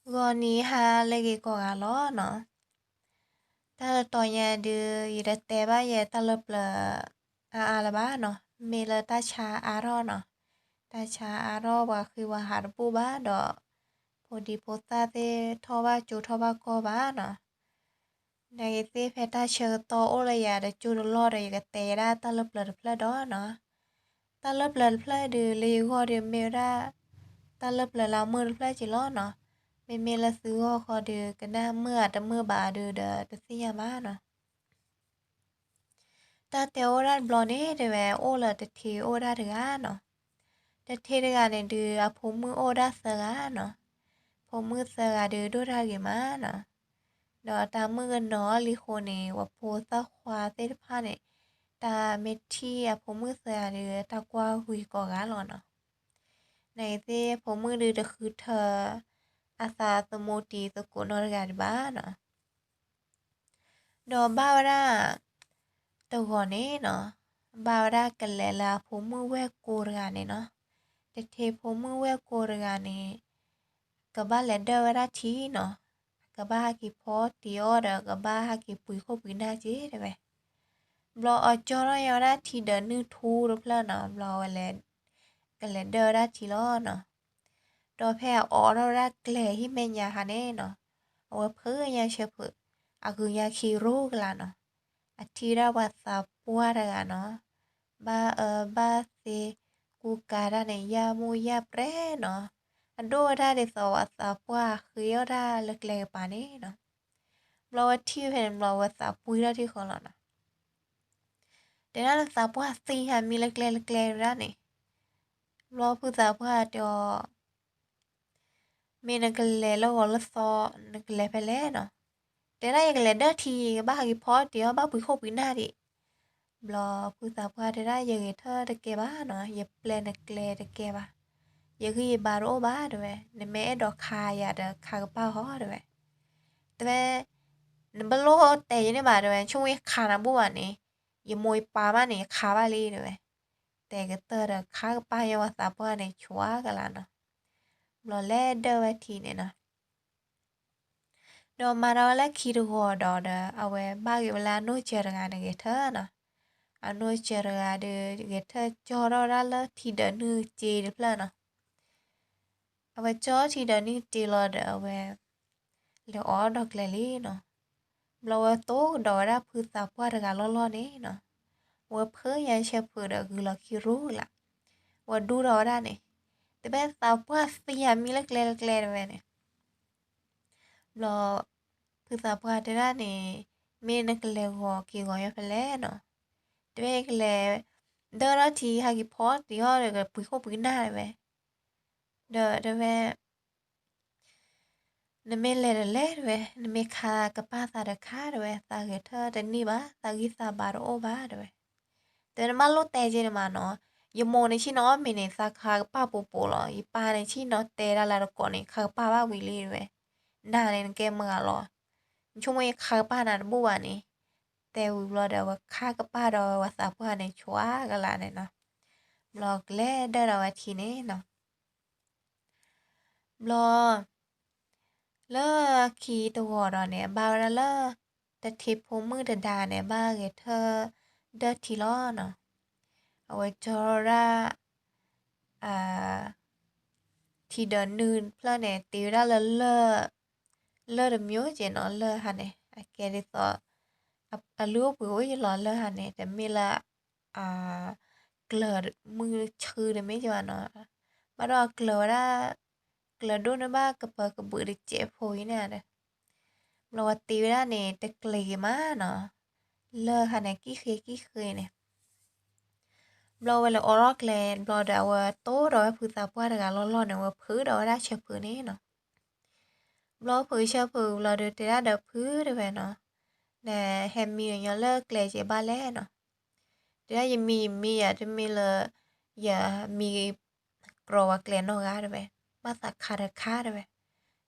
ဂီၤနံၤဟါလၢအဂ့ၤကိးဂၤလီၤနီၤ. တၢ်လၢတီၤညါဒုး ယတတဲဘၣ်ယဲတၢ်လၢပျၢၤအါအါလၢၤဘၣ်နီၤ, မ့ၢ်လၢတၢ်ဆါအါထီၣ်နီၤ, တၢ်ဆါအါထီၣ်ပှၤဃ့ပှၤဟးတဘူၣ်ဘၣ်ဒီး ဖိဒံဖိသၣ်သ့ၣ်ထီၣ်ဘၣ်ကၠိထီၣ်ဘၣ်ကီၢ်ဘၣ်နီၤ. နဂ့ၤသ့ၣ်ဖဲတၢ်ဆၢကတီၢ်အိၣ်လၢယၤတကၠိတလီၢ်ဒီး ယကတဲယဲဒၣ်တၢ်လၢပျၢၤတဖျၢၣ်ဒီးနီၤ. တၢ်လၢပျၢၤတဖျၢၣ်ဒုး လၢယဂီၢ်ဒုးမ့ၢ်ဝဲဒၣ် တၢ်လၢပျၢၤလၢအမုာ်တဖျၢၣ်က့လီၤနီၤ. မ့မ့ၢ်လၢသုဂီၢ်ဃီဒုး ကနၣ်မုာ်ဧါတမုာ်ဘၣ်ဒုးဒီးတသ့ၣ်ညါဘၣ်နီၤ. တၢ်တဲအိၣ်ဒၣ်တဘျီန့ၣ်တဲဝဲ အိၣ်လၢတထံးအိၣ်ဝဲဒၣ်တဂၤနီၤ. တထံးတဂၤန့ၣ်ဒုး အဖိမုၣ်အိၣ်ဒၣ်သၢဂၤနီၤ. ဖိမုၣ်သၢဂၤဒုးဒိၣ်တၢ်ဂ့ၤမးနီၤ. ဒီးတၢ်မုၣ်ကနီၤအီၤလံအဃိန့ၣ် ပှၤဖိသၣ်ခွါသ့ၣ်တဖၣ်န့ၣ် တၢ်မ့ၢ်ထံၣ်အဖိမုၣ်သၢဂၤဒုး တၢ်ကွၢ်ဝံၤကိးဂၤလီၤနီၤ. နဂ့ၤသ့ၣ်ဖိမုၣ်ဒုးတဃုထၢ အသးသမူတံၤသကိးနီတဂၤဒံးဘၣ်နီၤ. ဒီးဘၣ်ဝဲဒၣ် တဂီၤန့ၣ်နီၤ, ဘၣ်ဝဲဒၣ်ကလဲၤလၢအဖိမုၣ်ဝဲၢ်ကိတဂၤန့ၣ်နီၤ. တထံးဖိမုၣ်ဝဲၢ်ကိတဂၤန့ၣ် ကဘၣ်လဲၤဒၢၣ်ဝဲဒၣ်ထံနီၤ. ကဘၣ်ဟဲက့ၤဖီတံၤအီၣ်ဒီး ကဘၣ်ဟဲက့ၤပှ့ၤခိၣ်ပှ့ၤနၢ်က့တဲဝဲ. ဘျီအီၤကၠီထီၣ်ညါဝဲဒၣ်ထံဒၢးနုၢ်ထူတဖျၢၣ်နီၤ, ဘျီဝဲလဲၤ ကလဲၤဒၢၣ်ဝဲဒၣ်ထံလီၤနီၤ. ဒီးဖဲအအိးထီၣ်ဝဲဒၣ်ကျဲဟံၣ်မဲာ်ညါခါန့ၣ်နီၤ, အဝဲဖုးညါဆၢဖုး, အဂုာ်ညါခံရိကလးနီၤ. အထံၣ်ဝဲဒၣ်ပှၤသးပှၢ်တဂၤနီၤ, ဘၣ်အၢဘၣ်သီ, ကူကၤတၢ်န့ၣ် ယၢ်မူၣ်ယၢ်ပြဲနီၤ. အဒိၣ်ဝဲဒၣ်ဒ်သိးပှၤသးပှၢ်ဃ့အီၣ်တၢ်လၢကျဲကပၤန့ၣ်နီၤ. ဘျီဝဲထံၣ်ဖဲန့ၣ် ဘျီဝဲသးပှံထီၣ်ထံၣ်ဃီလီၤနီၤ. တဲဒၣ်နသးပှၢ်သံညါမံလၢကျဲလၢကျဲဝဲဒၣ်န့ၣ်. ဘျီဖုသးပှၢ်တဲအီၤ မ့ၢ်နကလဲၤလၢဂီၤလၢသီ, နကလဲၤဖဲလဲၣ်နီၤ. တဲဒၣ်ယကလဲၤဒၢၣ်ထံ, ဘၣ်ဟဲက့ၤဖီတံၤအီၣ်, ဘၣ်ပှ့ၤခိၣ်ပှ့ၤနၢ်ဒံး. ဘျီဖုသးပှၢ်တဲဒၣ် ယဂဲၤထၢၣ်တကဲဘၣ်နီၤ, ယပျဲနကျဲတကဲဘၣ်. ယဂံၢ်ယဘါတအိၣ်ဘၣ်တဲဝဲ, နမ့ၢ်အဲၣ်ဒိးခးယၤဒီးခးကပၤဃီတဲဝဲ. တဲဝဲ နဘၣ်လိၣ်တဲယန့ၣ်ဘၣ်တဲဝဲ, ဆိကမိၣ်ယခးနၤဘူၣ်ဘၣ်န့ၣ်, ယမိၢ်ယပၢ်မးန့ၣ် ယခးဘၣ်လံတဲဝဲ. တဲကတၢၢ်ဒီးခးကပၤညါပှၤသးပှၢ်န့ၣ် ဆှါကလးနီၤ. ဘျီလဲၤဒၢၣ်ဝဲထံန့ၣ်နီၤ. ဒီးမၤဒီးဝဲလၢခံတဂီၤဒီးဒီး အဝဲဘၣ်ဂ့ၤဝဲလၢအနိၢ်စၢၤတဂၤန့ၣ်ဂဲၤထၢၣ်နီၤ. အနိၢ်စၢၤတဂၤဒီး ဂဲၤထၢၣ်ကၠီထီၣ်ဝဲဒၣ်လၢထံဒၢးနုၢ်စ့တဖျၢၣ်နီၤ. အဝဲကၠီထံဒၢးနုၢ်စ့လီၤဒီးအဝဲ လဲၤအိးထီၣ်ဒီးကျဲလံနီၤ. ဘျီဝဲတိၢ်ကဒီးဝဲဒၣ်ဖုသးပှၢ်တဂၤလီၢ်လီၢ်န့ၣ်နီၤ. ဝဲဖုးညါဆၢဖုးဒီးဂုၤလီၤခံရိကလး, ဝဲဒူထီၣ်ဝဲဒၣ်န့ၣ်, တဘၣ်သးပှၢ်သံညါမံလၢကျဲလၢကျဲတဲဝဲန့ၣ်. ဘျီ ဖုသးပှၢ်တဲဒၣ်န့ၣ်, မ့ၢ်နကလဲၤဂီၤက့ၤဂီၤညါဖဲလဲၣ်နီၤ. တဲဝဲကလဲၤ ဒၢထံဟဲက့ၤဖီတံၤအီၣ်ဒီးကပှ့ၤခိၣ်ပှ့ၤနၢ်တဲဝဲ. ဒီးတဲဝဲ နမ့ၢ်လဲၤဒီးလဲၤတဲဝဲ, နမ့ၢ်ခးကပၤသးဒီးခးတဲဝဲ, သးဂဲၤထၢၣ်တန့ၢ်ဘၣ်, သးဂံၢ်သးဘါတအိၣ်ဘၣ်တဲဝဲ. တဲနဘၣ်လိၣ်တဲက့န့ၣ်မးနီၤ, ယမိၢ်န့ၣ်ဆ့ၣ်နီၤအီၣ်မ့ၤန့ၣ် သးခးကပၤပိာ်ပိာ်လီၤ, ယပၢ်န့ၣ်ဆ့ၣ်နီၤတဲဒၣ်လၢတကိးန့ၣ် ခးကပၤဘၣ်ဝံၤလံတဲဝဲ. နၤန့ၣ်နကဲမုၢ်ဂၤလီၤ, နဆိကမိၣ်ယခးကပၤနၤတဘူၣ်ဘၣ်န့ၣ်. တဲဝံၤဘျီဒီး အဝဲခးကပၤဒီးဝဲသးပှၢ်န့ၣ် ဆှါကလးန့ၣ်နီၤ. ဘျီကလဲၤဒၢထံဒီးဝဲထံန့ၣ်နီၤ. ဘျီ လၢခံတဂီၤဒီးန့ၣ် အဘၣ်ဝဲဒၣ်လၢ တထံဖိမုၣ်တဒါန့ၣ် ဘၣ်ဂဲၤထၢၣ်ဒၢထံလီၤနီၤ. အဝဲကၠီဒၣ် ထံဒၢးနုၢ်ဖျၢၣ်န့ၣ် တ့ဝဲဒၣ်လၢ လၢၢ်တမျိုးက့နီၤ, လၢၢ်ဟါန့ၣ် အကဲဒ်သိး အလုၢ်အိၣ်ပှ့ၤအိၣ်ယလီၤလၢၢ်ဟါန့ၣ် တမ့ၢ်လၢ ကျၢၤမုၢ်ဆၢတမ့ၢ်ကဘၣ်နီၤ, ဘၣ်ဒီးအကျၢၤဝဲဒၣ် ကျၢၤဒိၣ်န့ၢ်ဘၣ်ကပၢၤကဘုးတစဲးဖိအံၤန့ၣ်ဒီး ဘျီဝဲတ့ဝဲဒၣ်န့ၣ် တကျဲၤက့ၤမးနီၤ, လၢၢ်ဟါန့ၣ် ကံၣ်ဃ့ကံၣ်ဃ့န့ၣ်. ဘျီဝဲလဲၤအိးထီၣ်ကျဲ ဘျီဒီးအဝဲတိၢ်ဒီးဝဲဖုသးပှၢ်တဂၤလီၢ်လီၢ်န့ၣ် ဝဲဖုးဒီးဝဲဒၣ်ဆၢဖုးန့ၣ်နီၤ. ဘျီဖုးဆၢဖုးဘျီဒီးတဲဒၣ်ဒီးဖုတဲဝဲနီၤ, နဟဲမံညီလၢကျဲကဲဘၣ်လဲၣ်နီၤ. တဲဒၣ်ယမံယမံယၤတမ့ၢ်လၢ ယမံ ကြီၤဝဲကျဲနီၢ်ဂၤတဲဝဲ, ဘၣ်သးခးတခါတဲဝဲ,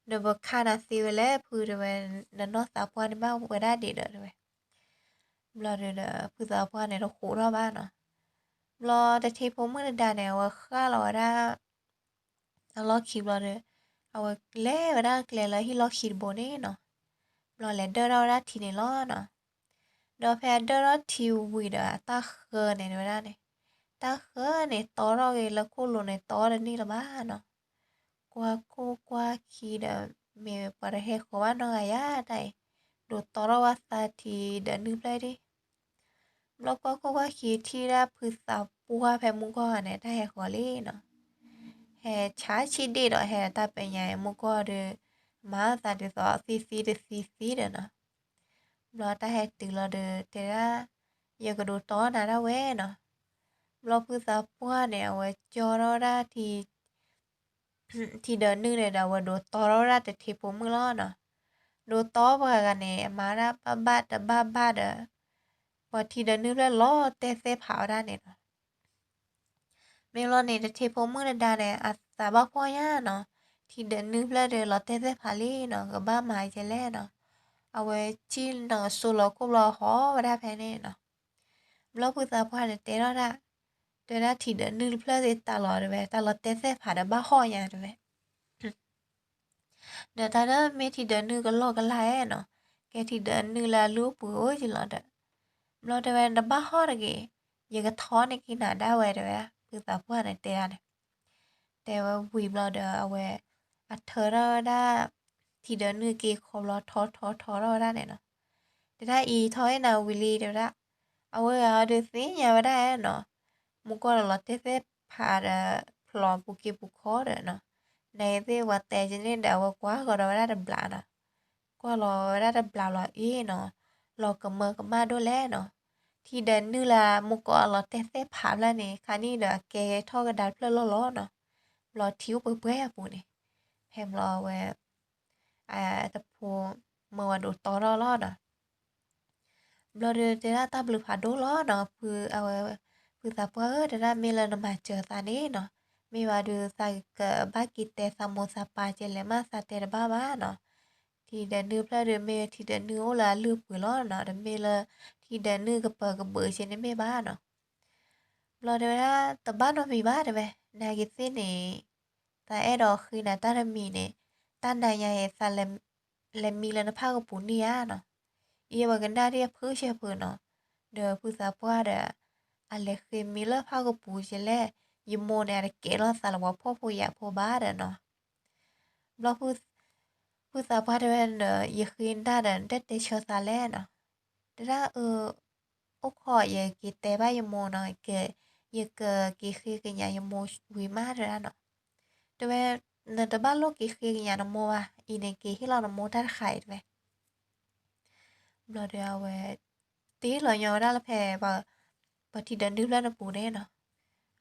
ဒီးပခးနၤသ့ဝဲလဲၣ်ဖုတဲဝဲ, နနီၢ်သးပှၢ်န့ၣ်ဘၣ်ဝဲဒၣ်ဒံးဒီးတဲဝဲ. ဘျီဒီး ဖုသးပှၢ်န့ၣ်တဃိးထီၣ်ဘၣ်နီၤ. ဘျီတထံဖိမုၣ်တဒါန့ၣ် အဝဲဃၣ်လီၤဝဲဒၣ် အလီၢ်ခံဘျီဒီး အဝဲလဲၤဝဲဒၣ်ကျဲလၢဟံၣ်လီၢ်ခံတဘိန့ၣ်နီၤ, ဘျီလဲၤဒၢၣ်ထီၣ်ဝဲဒၣ်ထံန့ၣ်လီၤနီၤ. ဒီးဖဲအဒၢၣ်ထီၣ်ထံဝံၤဒီးအတၢ်ဃၢန့ၣ်ဝဲဒၣ်န့ၣ်, တၢ်ဃၢန့ၣ်တီထီၣ်က့ၤလၢခိၣ်လိၤန့ၣ် တီတန့ၢ်လၢၤဘၣ်နီၤ. ကွၢ်ခိၣ်ကွၢ်ခံဒီး မ့ၢ်ပှၤတဟဲဃီၤဘၣ်နီတဂၤယါတၢ်အံၤ, ဒိးတီထီၣ်ဝဲသးထံဒၢးနုၢ်ဖျၢၣ်ဒၣ်. ဘျီကွၢ်ခိၣ်ကွၢ်ခံထံၣ်ဝဲဒၣ်ဖုသးပှၢ်ဖဲမူကီၢ်ဂၤန့ၣ် တၢ်ဟဲဃီၤလံနီၤ. ဟဲဆါဆံၣ်ဒ့ၣ်ဒီးဟဲဒီးတၢ်ပဲညါအံၤ မူကီၢ်ဒီး မၤသးဒ်သိးသံသံတသံသံဒီးနီၤ. ဘျီတၢ်ဟဲတုၤလီၤဒီးတဲဒၣ်, ယကဒိးတီနၤဒၣ်ဝဲနီၤ. ဘျီဖုသးပှၢ်န့ၣ် အဝဲကၠီထီၣ်ဝဲဒၣ် ထံဒၢးနုၢ်န့ၣ်ဒီး အဝဲဒိးတီထီၣ်ဝဲဒၣ်တထံဖိမုၣ်လီၤနီၤ. ဒိးတီပှၤဂၤန့ၣ် အမၤဒၣ်ဘၣ်ဘၣ်တဘၣ်ဘၣ်ဒီး ပှၤထံဒၢးနုၢ်ဖျၢၣ်လီၤတဲာ်သဲၣ်ဖးဝဲဒၣ်န့ၣ်နီၤ. မ့ၢ်လီၤန့ၣ် တထံဖိမုၣ်တဒါန့ၣ် အသးဘၣ်ဖှီၣ်ညါနီၤ, ထံဒၢးနုၢ်ဖျၢၣ်ဒီးလီၤတဲာ်သဲၣ်ဖးလံနီၤ, ကဘၣ်မၤကဲလဲၣ်နီၤ. အဝဲကံၣ်နီၤစိလီၤခိၣ်ဘျီဟီၣ်ဝဲဒၣ်ဖဲန့ၣ်နီၤ. ဘျီဖုသးပှၢ်န့ၣ်တဲထီၣ်ဒၣ်, တဲဒၣ်ထံဒၢးနုၢ်တဖျၢၣ်သ့ၣ်တၢ်လီၤတဲာ်သဲၣ်ဖးဒီးဘၣ်ဟီၣ်ညါတဲဝဲ ဒီးတၢ်ဒၢမ့ၢ်ထံဒၢးနုၢ်ကလီၢ်ကလၢ်ဧါနီၤ, ကဲထံဒၢးနုၢ်လၢအလုၢ်အပှ့ၤအိၣ်က့ၤလီၤဒီး, ဘျီတဲဝဲတဘၣ်ဟီၣ်တဂ့ၤ, ယကထီန့ၢ်က့ၤနၤဒၣ်ဝဲတဲဝဲဒၣ် ဖုသးပှၢ်န့ၣ်တဲဒၣ်န့ၣ်. တဲဝဲဝံၤဘျီဒီးအဝဲ, အထၢထီၣ်ဝဲဒၣ်, ထံဒၢးနုၢ်က့ၤခီဘျီထီထီထီထီၣ်ဝဲဒၣ်န့ၣ်နီၤ. တဲဒၣ်အံၤထီၣ်ဟ့ၣ်နၤဝံၤလံတဲဝဲဒၣ်, အဝဲဂၤဒီးသ့ၣ်ညါဝဲဒၣ်နီၤ, မူကီၢ်ဒီးလီၤတဲာ်သဲၣ်ဖးဒီး, ဖျိးပူၤက့ၤပူၤခီဒီးနီၤ, နသ့ၣ်ဝဲတဲကန့ၣ်ဒီးအဝဲကွၢ်ဃီၤဒီးဝဲဒၣ်တဘျီနီၤ. ကွၢ်လီၤဝဲဒၣ်တဘျီဘျီအ့ၣ်နီၤ, လီၤကမၢကမၣ်ဒိၣ်လဲၣ်နီၤ. ထံဒၢးနုၢ်လၢမူကီၢ်အလီၤတဲာ်သဲၣ်ဖးဖျၢၣ်န့ၣ် ခါနံၣ်ဒီးအကဲထီၣ်ကဒါတဖျၢၣ်လီၢ်လီၤနီၤ. ဘျီထံအိၣ်ပှဲၤပှဲၤအပူၤန့ၣ်, ဖဲဘျီအဝဲ တဖိမၢဝဲဒိးတီထီၣ်လီၤနီၤ. ဘျီဒီးတဲဒၣ်တၢ်ဘျုးဖးဒိၣ်လီၤနီၤ, ဖုသးပှၢ်ဧၢ တဲဒၣ်မ့ၢ်လၢနမၤစၢၤသးန့ၣ်နီၤ, မ့ၢ်ဘၣ်ဒီးသးကဘၣ်က့ၤတဲသးမိၢ်သးပၢ်ကဲလဲၣ်မး သးတဲတဘၣ်ဘၣ်နီၤ. ထံဒၢးနုၢ်ဖျၢၣ်ဒီးမ့ၢ်ထံဒၢးနုၢ်အိၣ်လၢအလုၢ်အပှ့ၤလီၤနီၤ, တမ့ၢ်လၢထံဒၢးနုၢ်ကပၢၤကဘၢးကဲန့ၣ်မ့ၢ်ဘၣ်နီၤ. ဘျီတဲဝဲဒၣ်တဘၣ်နီတမံၤဘၣ်တဲဝဲ, နာ်က့ၤသ့ၣ်န့ၣ်, သးအဲၣ်ဒိးဃ့နၤတၢ်တမံၤန့ၣ်, တၢ်နၤညါအံၤသးလဲၤမံလၢနဖၣ်ကပူၤန့ၣ်ဧါနီၤ. အံၤပှၤကနၣ်ဒ်အဖုၣ်ဆဲဖုၣ်နီၤ, ဒီးဖုသးပှၢ်ဒီး, အလဲၤဃ့မံလၢဖၣ်ကပူၤကဲလဲၣ်, ယမိၢ်န့ၣ် အတကဲလီၤသးလၢပှၤဖှီၣ်ဖိယာ်ဖိဘၣ်ဒီးနီၤ. ဘျီ ဖုသးပှၢ်တဲဝဲဒီး ယဃ့နၤဒီး နတတဲဆၢသးလဲၣ်နီၤ. တဲဒၣ်အၢ, အိၣ်ခိးယက့ၤတဲဘၣ်ယမိၢ်နီၤ, ယကက့ၤဃ့ကညးယမိၢ်ဝံၤမးတဲဒၣ်နီၤ. တဲဝဲ, နတဘၣ်လိၣ်က့ၤဃ့ကညးနမိၢ်ဘၣ်, အံၤန့ၣ်က့ၤဟ့ၣ်လီၤနမိၢ်တၢ်တခါအံၤတဲဝဲ ဘျီဒီးအဝဲ, တ့လီၤညီဝဲဒၣ်လၢဖဲ, ပှၤထံဒၢးနုၢ်ဖျၢၣ်နပူၤန့ၣ်နီၤ,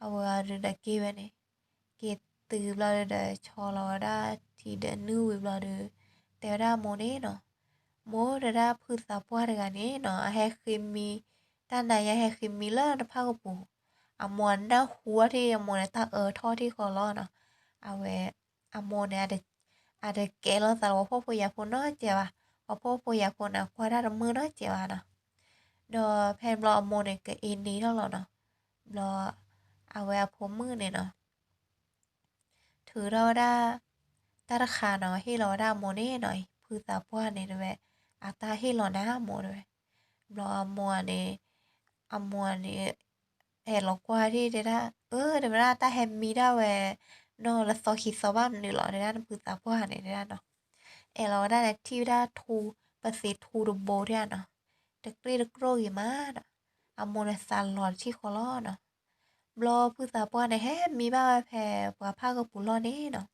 အဝဲအဒုးဒီးက့ၤဝဲန့ၣ်, က့ၤတုၤဘျီဒီး ဆီလီၤဝဲဒၣ်ထံဒၢးနုၢ်ဝံၤဘျီဒီး, တဲဝဲဒၣ်အမိၢ်န့ၣ်နီၤ, မိၢ်တဲဒၣ်ဖုသးပှၢ်တဂၤန့ၣ်နီၤ အဟဲဃ့မံ, တၢ်နၤညါဟဲဃ့မံလၢနဖၣ်ကပူၤ, အမိၢ်အနၢ်ဟူထံၣ်အမိၢ်န့ၣ် တၢ်အၢထီၣ်ထံၣ်ဃီလီၤနီၤ. အဝဲ, အမိၢ်န့ၣ်, အတကဲလီၤသးလၢပှၤဖှီၣ်ဖိယာ်ဖိနီတစဲးဘၣ်, ပှၤဖှီၣ်ဖိယာ်ဖိန့ၣ် ကွၢ်တၢ်တမုာ်နီတစဲးဘၣ်နီၤ. ဒီးဖဲဘျီအမိၢ်န့ၣ် ကအ့န့ထီၣ်လီၤနီၤ. ဘျီ, အဝဲအဖိမုၣ်န့ၣ်နီၤ ထုးထီၣ်ဝဲဒၣ်, တၢ်တခါနီၤ ဟ့ၣ်လီၤဝဲဒၣ်အမိၢ်န့ၣ်နီၤ, ဖုသးပှၢ်န့ၣ်တဲဝဲ, အတၢ်ဟ့ၣ်လီၤနၤအမိၢ်တဲဝဲ, ဘျီအမိၢ်န့ၣ်, အမိၢ်န့ၣ်, ဟဲလီၤကွၢ်ထံၣ်တဲဒၣ်, အၢ တဲဝဲဒၣ်တၢ်ဟဲမံဒၣ်ဝဲ, နီၢ်လၢသီခံသီဘၣ်မနုၤလီၤ တဲဒၣ်နဖုသးပှၢ်န့ၣ်တဲဒၣ်နီၤ, အဲၣ်လီၤဝဲဒၣ်န့ၣ်ထံၣ်ဝဲဒၣ်ထူ, ပသံးထူတဘိတဲဒၣ်နီၤ, တကြ့ၢ်တကြိၢ်ဂ့ၤမးနီၤ, အမိၢ်န့ၣ်သးလီၤတထံၣ်ဃီလီၤနီၤ. ဘျီဖုသးပှၢ်န့ၣ် ဟဲမံဘၣ်ဝဲဖဲပှၤဖၣ်ကပူၤလီၢ်န့ၣ်နီၤ.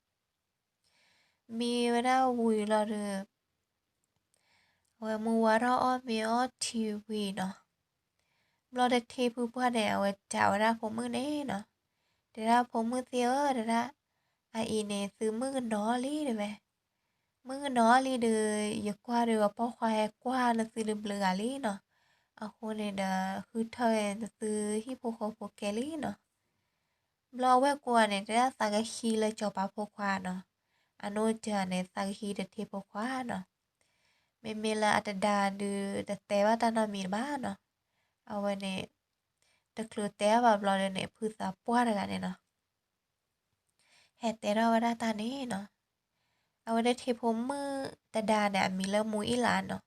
မံဝဲဒၣ်ဝံၤလီၤဒီး, အဝဲမုၢ်ဝါထီၣ်အီၣ်မ့ၤအီထံဝံၤနီၤ, ဘျီတထံဖုပှၢ်န့ၣ် အဝဲစံးဝဲဒၣ်ဖိမုၣ်န့ၣ်နီၤ, တဲဒၣ်ဖိမုၣ်သ့ၣ်ဧၢ တဲဒၣ်, အအံၤန့ၣ် သုမုၣ်ကနီၤလံတဲဝဲ, မုၣ်ကနီၤလံဒီး ယကွၢ်ဒီးအပိာ်ခွါဟဲကွၢ်နသုတဘျုးဂၤလံနီၤ, အဃိန့ၣ်ဒီး ဃုထၢနသုဟံၣ်ဖိဃီဖိကဲလံနီၤ. ဘျီအဝဲၢ်ကိးဂၤန့ၣ် တဲဒၣ်သးကဟံးလၢစီၤပၤဖိခွါနီၤ, အနိတၢ်န့ၣ် သးကဟံးတထံဖိခွါနီၤ, မ့မ့ၢ်လၢအတဒါဒုး တတဲဘၣ်တၢ်နီတမံၤတဘၣ်နီၤ. အဝဲန့ၣ်, တချုးတဲဘၣ်ဘျီဒီးန့ၣ် ဖုသးပှၢ်တဂၤန့ၣ်နီၤ ဟဲတဲထီၣ်ဝဲဒၣ်တၢ်န့ၣ်နီၤ, အဝဲဒၣ်ထံဖိမုၣ်တဒါန့ၣ် အမံၤလၢမူအ့လးနီၤ.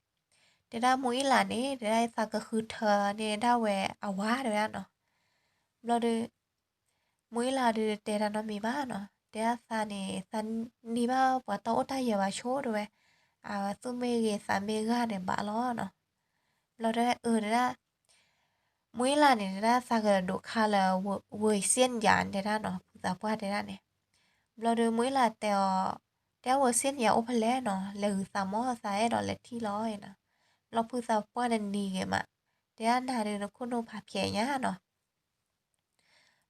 တဲဒၣ်မူအ့လးန့ၣ် တဲဒၣ်သးကဃုထၢန့ၢ်ဒၣ်ဝဲအဝၤတဲဒၣ်နီၤ. ဘျီဒီး မူအ့လးဒုးတဲတၢ်နီတမံၤဘၣ်နီၤ. တဲဒၣ်သးန့ၣ် သးနံၤဘၣ်ပှၤတၢ်အိၣ်တၢ်ယၢၤဘၣ်ဆိတဲဝဲ, အသူၣ်မ့ၢ်ဂ့ၤသးမ့ၢ်ဂ့ၤန့ၣ်ဘၣ်လီၤနီၤ. ဘျီတဲအၢတဲဒၣ် မူအ့လးန့ၣ် တဲဒၣ်သးကဒိးခါလၢ ဝ့ၢ်စ့ၣ်ယၤတဲဒၣ်နီၤ ဖုသးပှၢ်တဲဒၣ်န့ၣ်. ဘျီဒီးမူအ့လးတဲအီၤ, တဲဝ့ၢ်စ့ၣ်ယၤအိၣ်ဖဲလဲၣ်နီၤ လဲၤဂုာ်သးမၢ် သးအဲၣ်ဒိးလဲၤထံၣ်လီၤနီၤ. ဘျီဖုသးပှၢ်န့ၣ်နံၤဂ့ၤမး, တဲဒၣ်နၤဒုးနခိၣ်နူာ်ဖးဖျဲးညါနီၤ.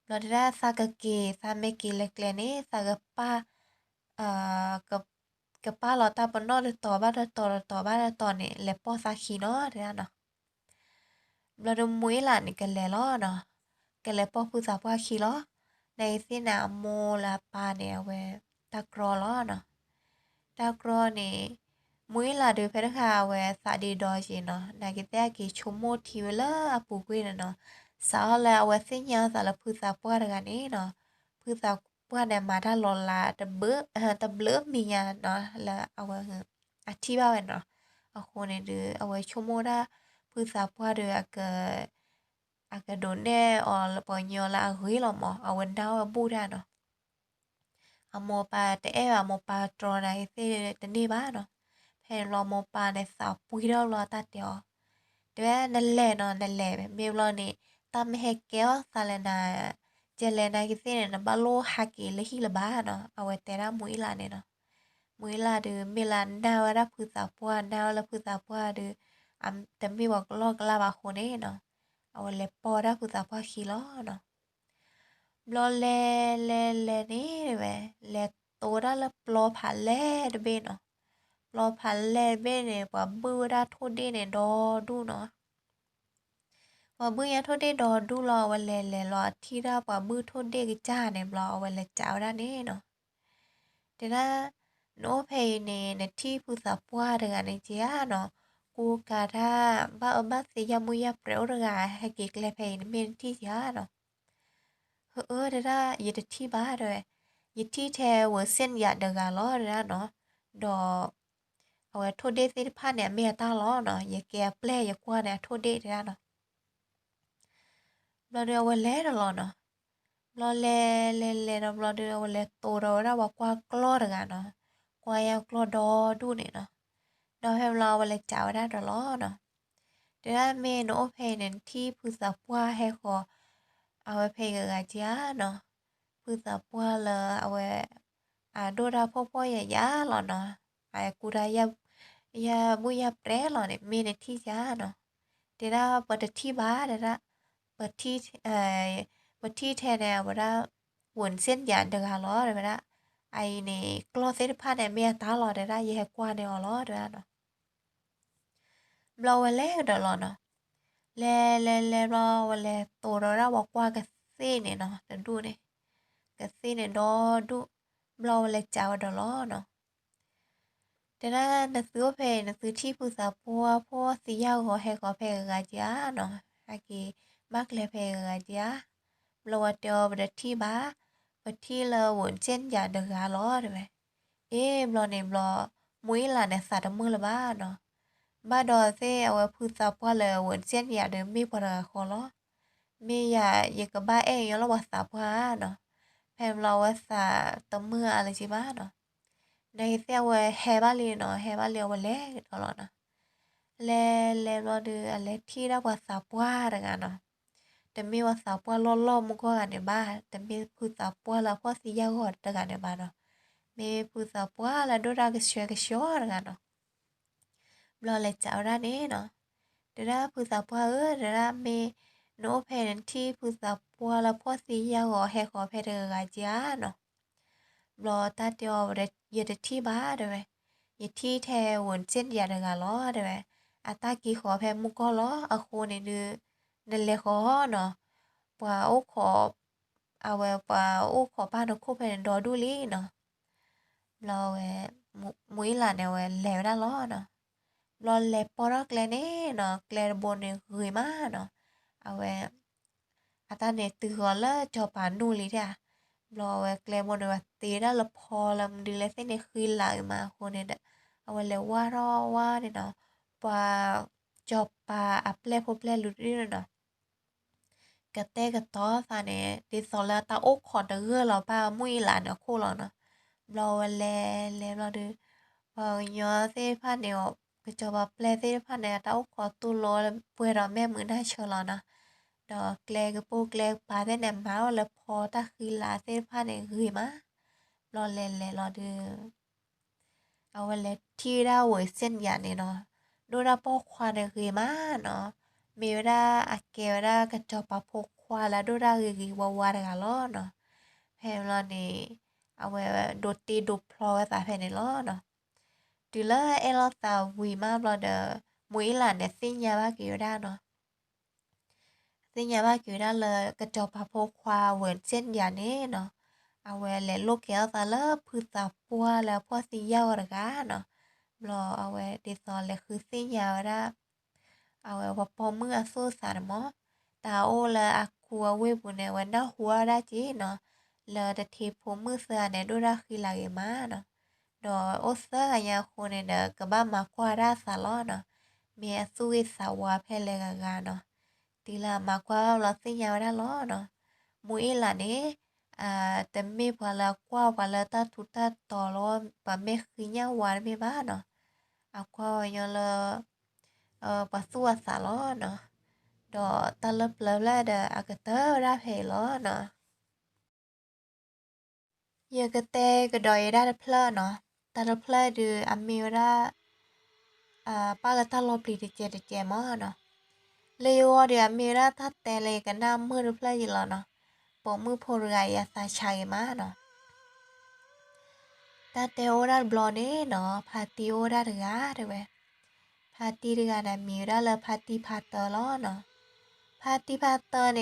ဘျီတဲဒၣ်သးကက့ၤ သးမ့ၢ်က့ၤလၢကျဲန့ၣ် သးကပာ် ကပာ်လီၤတၢ်ပနီၣ်တတီၤဘၣ်တတီၤတတီၤဘၣ်တတီၤန့ၣ် လဲၤပိာ်သးခံနီၤတဲဒၣ်နီၤ. ဘျီဒီးမူအ့လးန့ၣ်ကလဲၤလီၤနီၤ, ကလဲၤပိာ်ဖုသးပှၢ်ခံလီၤ. နာ်က့ၤသ့ၣ်န့ၣ် အမိၢ်လၢအပၢ်န့ၣ် အဝဲတၢ်ကြီလီၤနီၤ. တၢ်ကြီန့ၣ် မူအ့လးဒုးဖဲတခါအဝဲသးဒ့ဒီက့ၤနီၤ, နာ်က့ၤသ့ၣ်အက့ၤဆိကမိၣ်ထံဝဲလၢအပူၤကွံာ်န့ၣ်နီၤ, စးထီၣ်လၢအဝဲသ့ၣ်ညါအသးလၢဖုသးပှၢ်တဂၤန့ၣ်နီၤ, ဖုသးပှၢ်န့ၣ်မၤတၢ်လီၤလး တဘျုးမံၤညါနီၤ လၢအဝဲ အထံၣ်ဘၣ်ဝဲနီၤ. အဃိန့ၣ်ဒုး အဝဲဆိကမိၣ်ဒၣ် ဖုသးပှၢ်ဒီး အကဒိးနဲၣ်အီၤလၢပှၤကညီလၢအဂ့ၤလီၤမး, အဝဲနၢ်အီၣ်ဝဲဘူၣ်တၢ်နီၤ. အမိၢ်ပၢ်တအဲၣ်ဘၣ် အမိၢ်ပၢ်တြီနာ်က့ၤသ့ၣ်တန့ၢ်ဘၣ်နီၤ. ဖဲန့ၣ်ဘျီမိၢ်ပၢ်န့ၣ်သးပှံထီၣ်ဘျီတၢ်တဲအီၤ, တဲဝဲနလဲၤနီၤ နလဲၤ မ့ၢ်ဘျီန့ၣ် တၢ်မ့ၢ်ဟဲကဲအီၤသးလၢနၤ ကလဲၤနာ်က့ၤသ့ၣ်န့ၣ် နဘၣ်လိၣ်ဟးက့ၤလၢဟံၣ်လၢၤဘၣ်နီၤ, အဝဲတဲဒၣ်မူအ့လးန့ၣ်နီၤ. မူအ့လးဒုး မ့ၢ်လၢနၢ်ဝဲဒၣ်ဖုသးပှၢ် နၢ်ဝဲလၢဖုသးပှၢ်ဒုး တမ့ၢ်ပှၤကလီကလါဘၣ်အဃိန့ၣ်နီၤ, အဝဲလဲၤပိာ်ဝဲဒၣ်ဖုသးပှၢ်ခံလီၤနီၤ. ဘျီလဲၤလဲၤလဲၤန့ၣ်ဝဲ လဲၤတိၤဝဲဒၣ်လၢပျီဖးလဲၢ်တဘ့ၣ်နီၤ. ပျီဖးလဲၢ်တဘ့ၣ်န့ၣ် ပှၤဘုၣ်ဝဲဒၣ်ထိၣ်ဒ့ၣ်န့ၣ်ဒီဒူၣ်နီၤ. ပှၤဘုၣ်ညါထိၣ်ဒ့ၣ်ဒီဒူၣ်လီၤ, အဝဲလဲၤလဲၤလီၤအထံၣ်ဒၣ်ပှၤဘုၣ်ထိၣ်ဒ့ၣ်ကစၢ်န့ၣ်ဘျီ အဝဲလဲၤစံးဝဲဒၣ်န့ၣ်နီၤ. တဲဒၣ် နအိၣ်ဖဲအံၤန့ၣ် နထံၣ်ဖုသးပှၢ်တဂၤန့ၣ်က့ၤဧါနီၤ, ကူကၤတၢ် ဘၣ်အၢဘၣ်သီယၢ်မူယၢ်ပြဲးအိၣ်တဂၤ ဟဲက့ၤကျဲဖဲအံၤ နမ့ၢ်နထံၣ်ဧါနီၤ. ဟၢအၢတဲဒၣ် ယတထံၣ်ဘၣ်တဲဝဲ, ယထံၣ်ထဲဝ့ၢ်စ့ၣ်ယၤတဂၤလီၤတဲဒၣ်နီၤ, ဒီး အဝဲထိၣ်ဒ့ၣ်သ့ၣ်တဖၣ်န့ၣ် အမ့ၢ်အတၢ်လီၤနီၤ, ယကဲအပျဲၢ်ယကွၢ်န့ၣ်အထိၣ်ဒ့ၣ်တဲဒၣ်နီၤ. ဘျီဒီးအဝဲလဲၤဒီးလီၤနီၤ. ဘျီလဲၤလဲၤလဲၤဒီးဘျီဒီး အဝဲလဲၤတိၤဒီးဝဲဒၣ်ပှၤကွၢ်ကျီၢ်တဂၤနီၤ, ကွၢ်ယၢ်ကျီၢ်ဒီဒူၣ်န့ၣ်နီၤ. ဒီးဖဲဘျီအဝဲလဲၤစံးဝဲဒၣ်ဒီးလီၤနီၤ. တဲဒၣ်မ့ၢ်နအိၣ်ဖဲအံၤန့ၣ် နထံၣ်ဖုသးပှၢ်ဟဲဃီၤ အဝဲဖဲအံၤတဂၤက့ၤဧါနီၤ. ဖုသးပှၢ်လၢအဝဲ အဒိၣ်တၢ်ဖှီၣ်ဖှီၣ်ယာ်ယာ်လီၤနီၤ, အကူတၢ် ယၢ်မူယၢ်ပြဲးလီၤန့ၣ် မ့ၢ်နထံၣ်ဧါနီၤ. တဲဒၣ်ပတထံၣ်ဘၣ်တဲဒၣ်, ပထံၣ် ပထံၣ်ထဲန့ၣ် အဝဲဒၣ် ဝ့ၢ်စ့ၣ်ယၤတဂၤလီၤတဲဝဲဒၣ်. အအံၤန့ၣ် ကျီၢ်သ့ၣ်တဖၣ်န့ၣ် မ့ၢ်အတၢ်လီၤတဲဒၣ် ယဟဲကွၢ်န့ၢ်အီၤလီၤတဲဒၣ်နီၤ. ဘျီဝဲလဲၤကဒီးလီၤနီၤ. လဲၤလဲၤလဲၤဘျီ ဝဲလဲၤတိၤဒီးဝဲဒၣ်ပှၤကွၢ်ကသ့ၣ်န့ၣ်နီၤ တဒူၣ်န့ၣ်, ကသ့ၣ်န့ၣ်ဒီဒူၣ်, ဘျီဝဲလဲၤစံးဝဲဒီးလီၤနီၤ. တဲဒၣ်နသုအိၣ်ဖဲအံၤ နသုထံၣ်ဖုသးပှၢ်ဖိသံယၢ်ဂီၤဟဲဃီၤဖဲဂၤက့ၤဧါနီၤ, ဟဲက့ၤဘၣ်ကျဲဖဲဂၤက့ၤဧါ. ဘျီဝဲတဲအီၤ ပတထံၣ်ဘၣ်, ပထံၣ်လၢဝ့ၢ်စ့ၣ်ယၤတဂၤလီၤတဲဝဲ. အ့ ဘျီန့ၣ်ဘျီ မူအ့လးန့ၣ်သးတမုာ်လၢၤဘၣ်နီၤ. ဘၣ်ဒီးသ့ၣ်အဝဲဖုသးပှၢ်လၢဝ့ၢ်စ့ၣ်ယၤဒီး မ့ၢ်ပှၤတဂၤဃီလီၤ. မ့ၢ်ယၤ ယကဘၣ်အဲၣ်ညီလၢပှၤသးပှၢ်ဧါနီၤ. ဖဲဘျီအဝဲသးတမုာ်အါလၢၤဘၣ်နီၤ. နာ်က့ၤသ့ၣ်အဝဲဟဲဘၣ်လံနီၤ, ဟဲဘၣ်လံအဝဲလဲၤကဒီးလီၤနီၤ. လဲၤလဲၤဘျီဒီး အလဲၤထံၣ်ဒၣ်ပှၤသးပှၢ်တဂၤနီၤ. တမ့ၢ်ပှၤသးပှၢ်လီၢ်လီၢ်မူကီၢ်ဂၤန့ၣ်ဘၣ်, တမ့ၢ်ဖုသးပှၢ်လၢအဖှီၣ်သံယာ်ဂီၤတဂၤန့ၣ်ဘၣ်နီၤ. မ့ၢ်ဖုသးပှၢ်လၢအဒိၣ်တၢ်ကဆှဲကဆှီတဂၤနီၤ. ဘျီလဲၤစံးဝဲဒၣ်န့ၣ်နီၤ, တဲဒၣ်ဖုသးပှၢ်ဧၢ, တဲဒၣ်မ့ၢ်နအိၣ်ဖဲန့ၣ် နထံၣ်ဖုသးပှၢ်လၢအဖှီၣ်သံယာ်ဂီၤဟဲဃီၤဖဲတဂၤက့ၤဧါနီၤ. ဘျီတၢ်တဲအီၤ ယတထံၣ်ဘၣ်တဲဝဲ, ယထံၣ်ထဲဝ့ၢ်စ့ၣ်ယၤတဂၤလီၤတဲဝဲ, အတၢ်က့ၤဃီၤဖဲမူကီၢ်လီၤ, အဃိန့ၣ်ဒုး နလဲၤဃီၤနီၤ, ပှၤအိၣ်ခိး အဝဲပှၤအိၣ်ခိးပၢ်နခိၣ်ဖဲန့ၣ်ဒီဒူၣ်လံနီၤ. ဘျီဝဲ မူအ့လးန့ၣ် အဝဲလဲၤဝဲဒၣ်လီၤနီၤ. ဘျီလဲၤပိာ်ထီၣ်ကျဲန့ၣ်နီၤ, ကျဲတဘိန့ၣ်ဂ့ၤမးနီၤ. အဝဲ အတၢ်န့ၣ်တုၤဃီၤလၢစီၤပၤနူၢ်လံဧါ. ဘျီအဝဲကျဲဘိန့ၣ် ဝဲသ့ဒၣ်လၢဖီလၢမနုၤလဲၣ်သ့ၣ်န့ၣ် ဃံလၤဂ့ၤမးအဃိန့ၣ်ဒီး အဝဲလဲၤဝါထီၣ်ဝါန့ၣ်နီၤ, ပှၤစီၤပၤအပျဲၢ်ဖိပျဲၢ်လံၤဒုန့ၣ်နီၤ ကတဲာ်ကတီၤသးန့ၣ် ဒ်သိးလၢတၢ်အိၣ်ခိးတဂၢၢ်လီၤဘၣ်မုၢ်အ့လးန့ၣ်အခိၣ်လီၤနီၤ. ဘျီဝဲလဲၤလဲၤဘျီဒီး ပှၤကညီသ့ၣ်တဖၣ်န့ၣ် ကစီၤပၤပျဲၢ်သ့ၣ်တဖၣ်န့ၣ် အတၢ်အိၣ်ခိးတူၢ်လိာ်ပှဲၤဒီးမဲာ်မုာ်နၢ်ဆၢလီၤနီၤ. ဒီးကျဲကပိၢ်ကျဲကပၤသ့ၣ်န့ၣ် မၤထီၣ်လၢဖီတၢ်ဃံလၤသ့ၣ်တဖၣ်န့ၣ်ဂ့ၤမး. ဘျီလဲၤလဲၤလီၤဒီး အဝဲလဲၤထံၣ်ဝဲဒၣ်ဝဲစ့ၣ်ယၤန့ၣ်နီၤ, ဒိၣ်ဒၣ်ပိာ်ခွါန့ၣ်ဂ့ၤမးနီၤ, မ့ၢ်ဝဲဒၣ်အကဲဝဲဒၣ်ကစီၤပၤဖိခွါလၢအဒိၣ်ဒၣ်ဂ့ၤဂ့ၤဝါဝါတဂၤလီၤနီၤ. ဖဲန့ၣ်ဘျီန့ၣ် အဝဲဒိးတ့ဒိးဖျီဝဲသးဖဲန့ၣ်လီၤနီၤ. တုၤလၢအဲၣ်လိာ်သးဝံၤမးဘျီဒီး မူအ့လးန့ၣ်သ့ၣ်ညါဘၣ်က့ၤဝဲဒၣ်နီၤ သ့ၣ်ညါဘၣ်က့ၤဝဲဒၣ်လၢကစီၤပၤဖိခွါဝဲစ့ၣ်ယၤန့ၣ်နီၤ, အဝဲလဲၤလိၣ်ကဲထီၣ်သးလၢဖုသးပှၢ်လၢအဖှီၣ်သံယာ်အီၤတဂၤနီၤ. ဘျီအဝဲဒ်သိးလဲၤဃုသ့ၣ်ညါဝဲဒၣ် အဝဲပှၤပိာ်မုၣ်အသူၣ်အသးန့ၣ်မး, တၢ်အိၣ်လၢအကူအဝ့ၢ်ပူၤန့ၣ် အဝဲနၢ်ဟူဝဲဒၣ်က့ၤနီၤ, လၢတထံဖိမုၣ်သၢဂၤန့ၣ် ဒိၣ်ဒၣ်ဃံလၤဂ့ၤမးနီၤ. ဒီးအိၣ်သၢဂၤညါအဃိန့ၣ်ဒီး ကဘၣ်မၤကွၢ်ဝဲဒၣ်အသးလီၤနီၤ, မ့ၢ်အသူၣ်ဂ့ၤသးဝါဖဲလဲၣ်ဂၤဂၤနီၤ. တုၤလၢအမၤကွၢ်ဘၣ်ဘျီသ့ၣ်ညါဝဲဒၣ်လီၤနီၤ, မူအ့လးန့ၣ် တမ့ၢ်ပှၤလၢအကွၢ်ပှၤလၢတၢ်ထူးတၢ်တီၤလီၤ, ပှၤမဲာ်ဃံညၣ်ဝါတမ့ၢ်ဘၣ်နီၤ, အကွၢ်ဝဲညီလၢ ပှၤသူၣ်အသးလီၤနီၤ. ဒီးတၢ်လၢပျၢၤဖျၢၣ်ဒီး အကတၢၢ်ဝဲဒၣ်ဖဲအံၤလီၤနီၤ. ယကတဲကဒီးယဲဒၣ်တဖျၢၣ်နီၤ, တၢ်တဖျၢၣ်ဒုး အမ့ၢ်ဝဲဒၣ် ပာ်လၢတၢ်လီၤပျံၤတကဲးတကဲးမးနီၤ. လၢယဂီၢ်ဒီး အမ့ၢ်ဝဲဒၣ်တၢ်တဲလၢယကနၣ်မုာ်တဖျၢၣ်ယံၤလီၤနီၤ. ပိာ်မုၣ်ဖိတဂၤအံၤအသးဆါဂ့ၤမးနီၤ. တၢ်တဲအိၣ်ဒၣ်တဘျီန့ၣ်နီၤ, ဖါတံၢ်အိၣ်ဒၣ်တဂၤတဲဝဲ. ဖါတံၢ်တဂၤန့ၣ် မံၤဝဲဒၣ်လၢဖါတံၢ်ဖါတၢလီၤနီၤ. ဖါတံၢ်ဖါတၢန့ၣ် အိၣ်ဒၣ်လၢစ့လီၢ်ဖးလဲၢ်တဘ့ၣ်နီၤ. ဒီး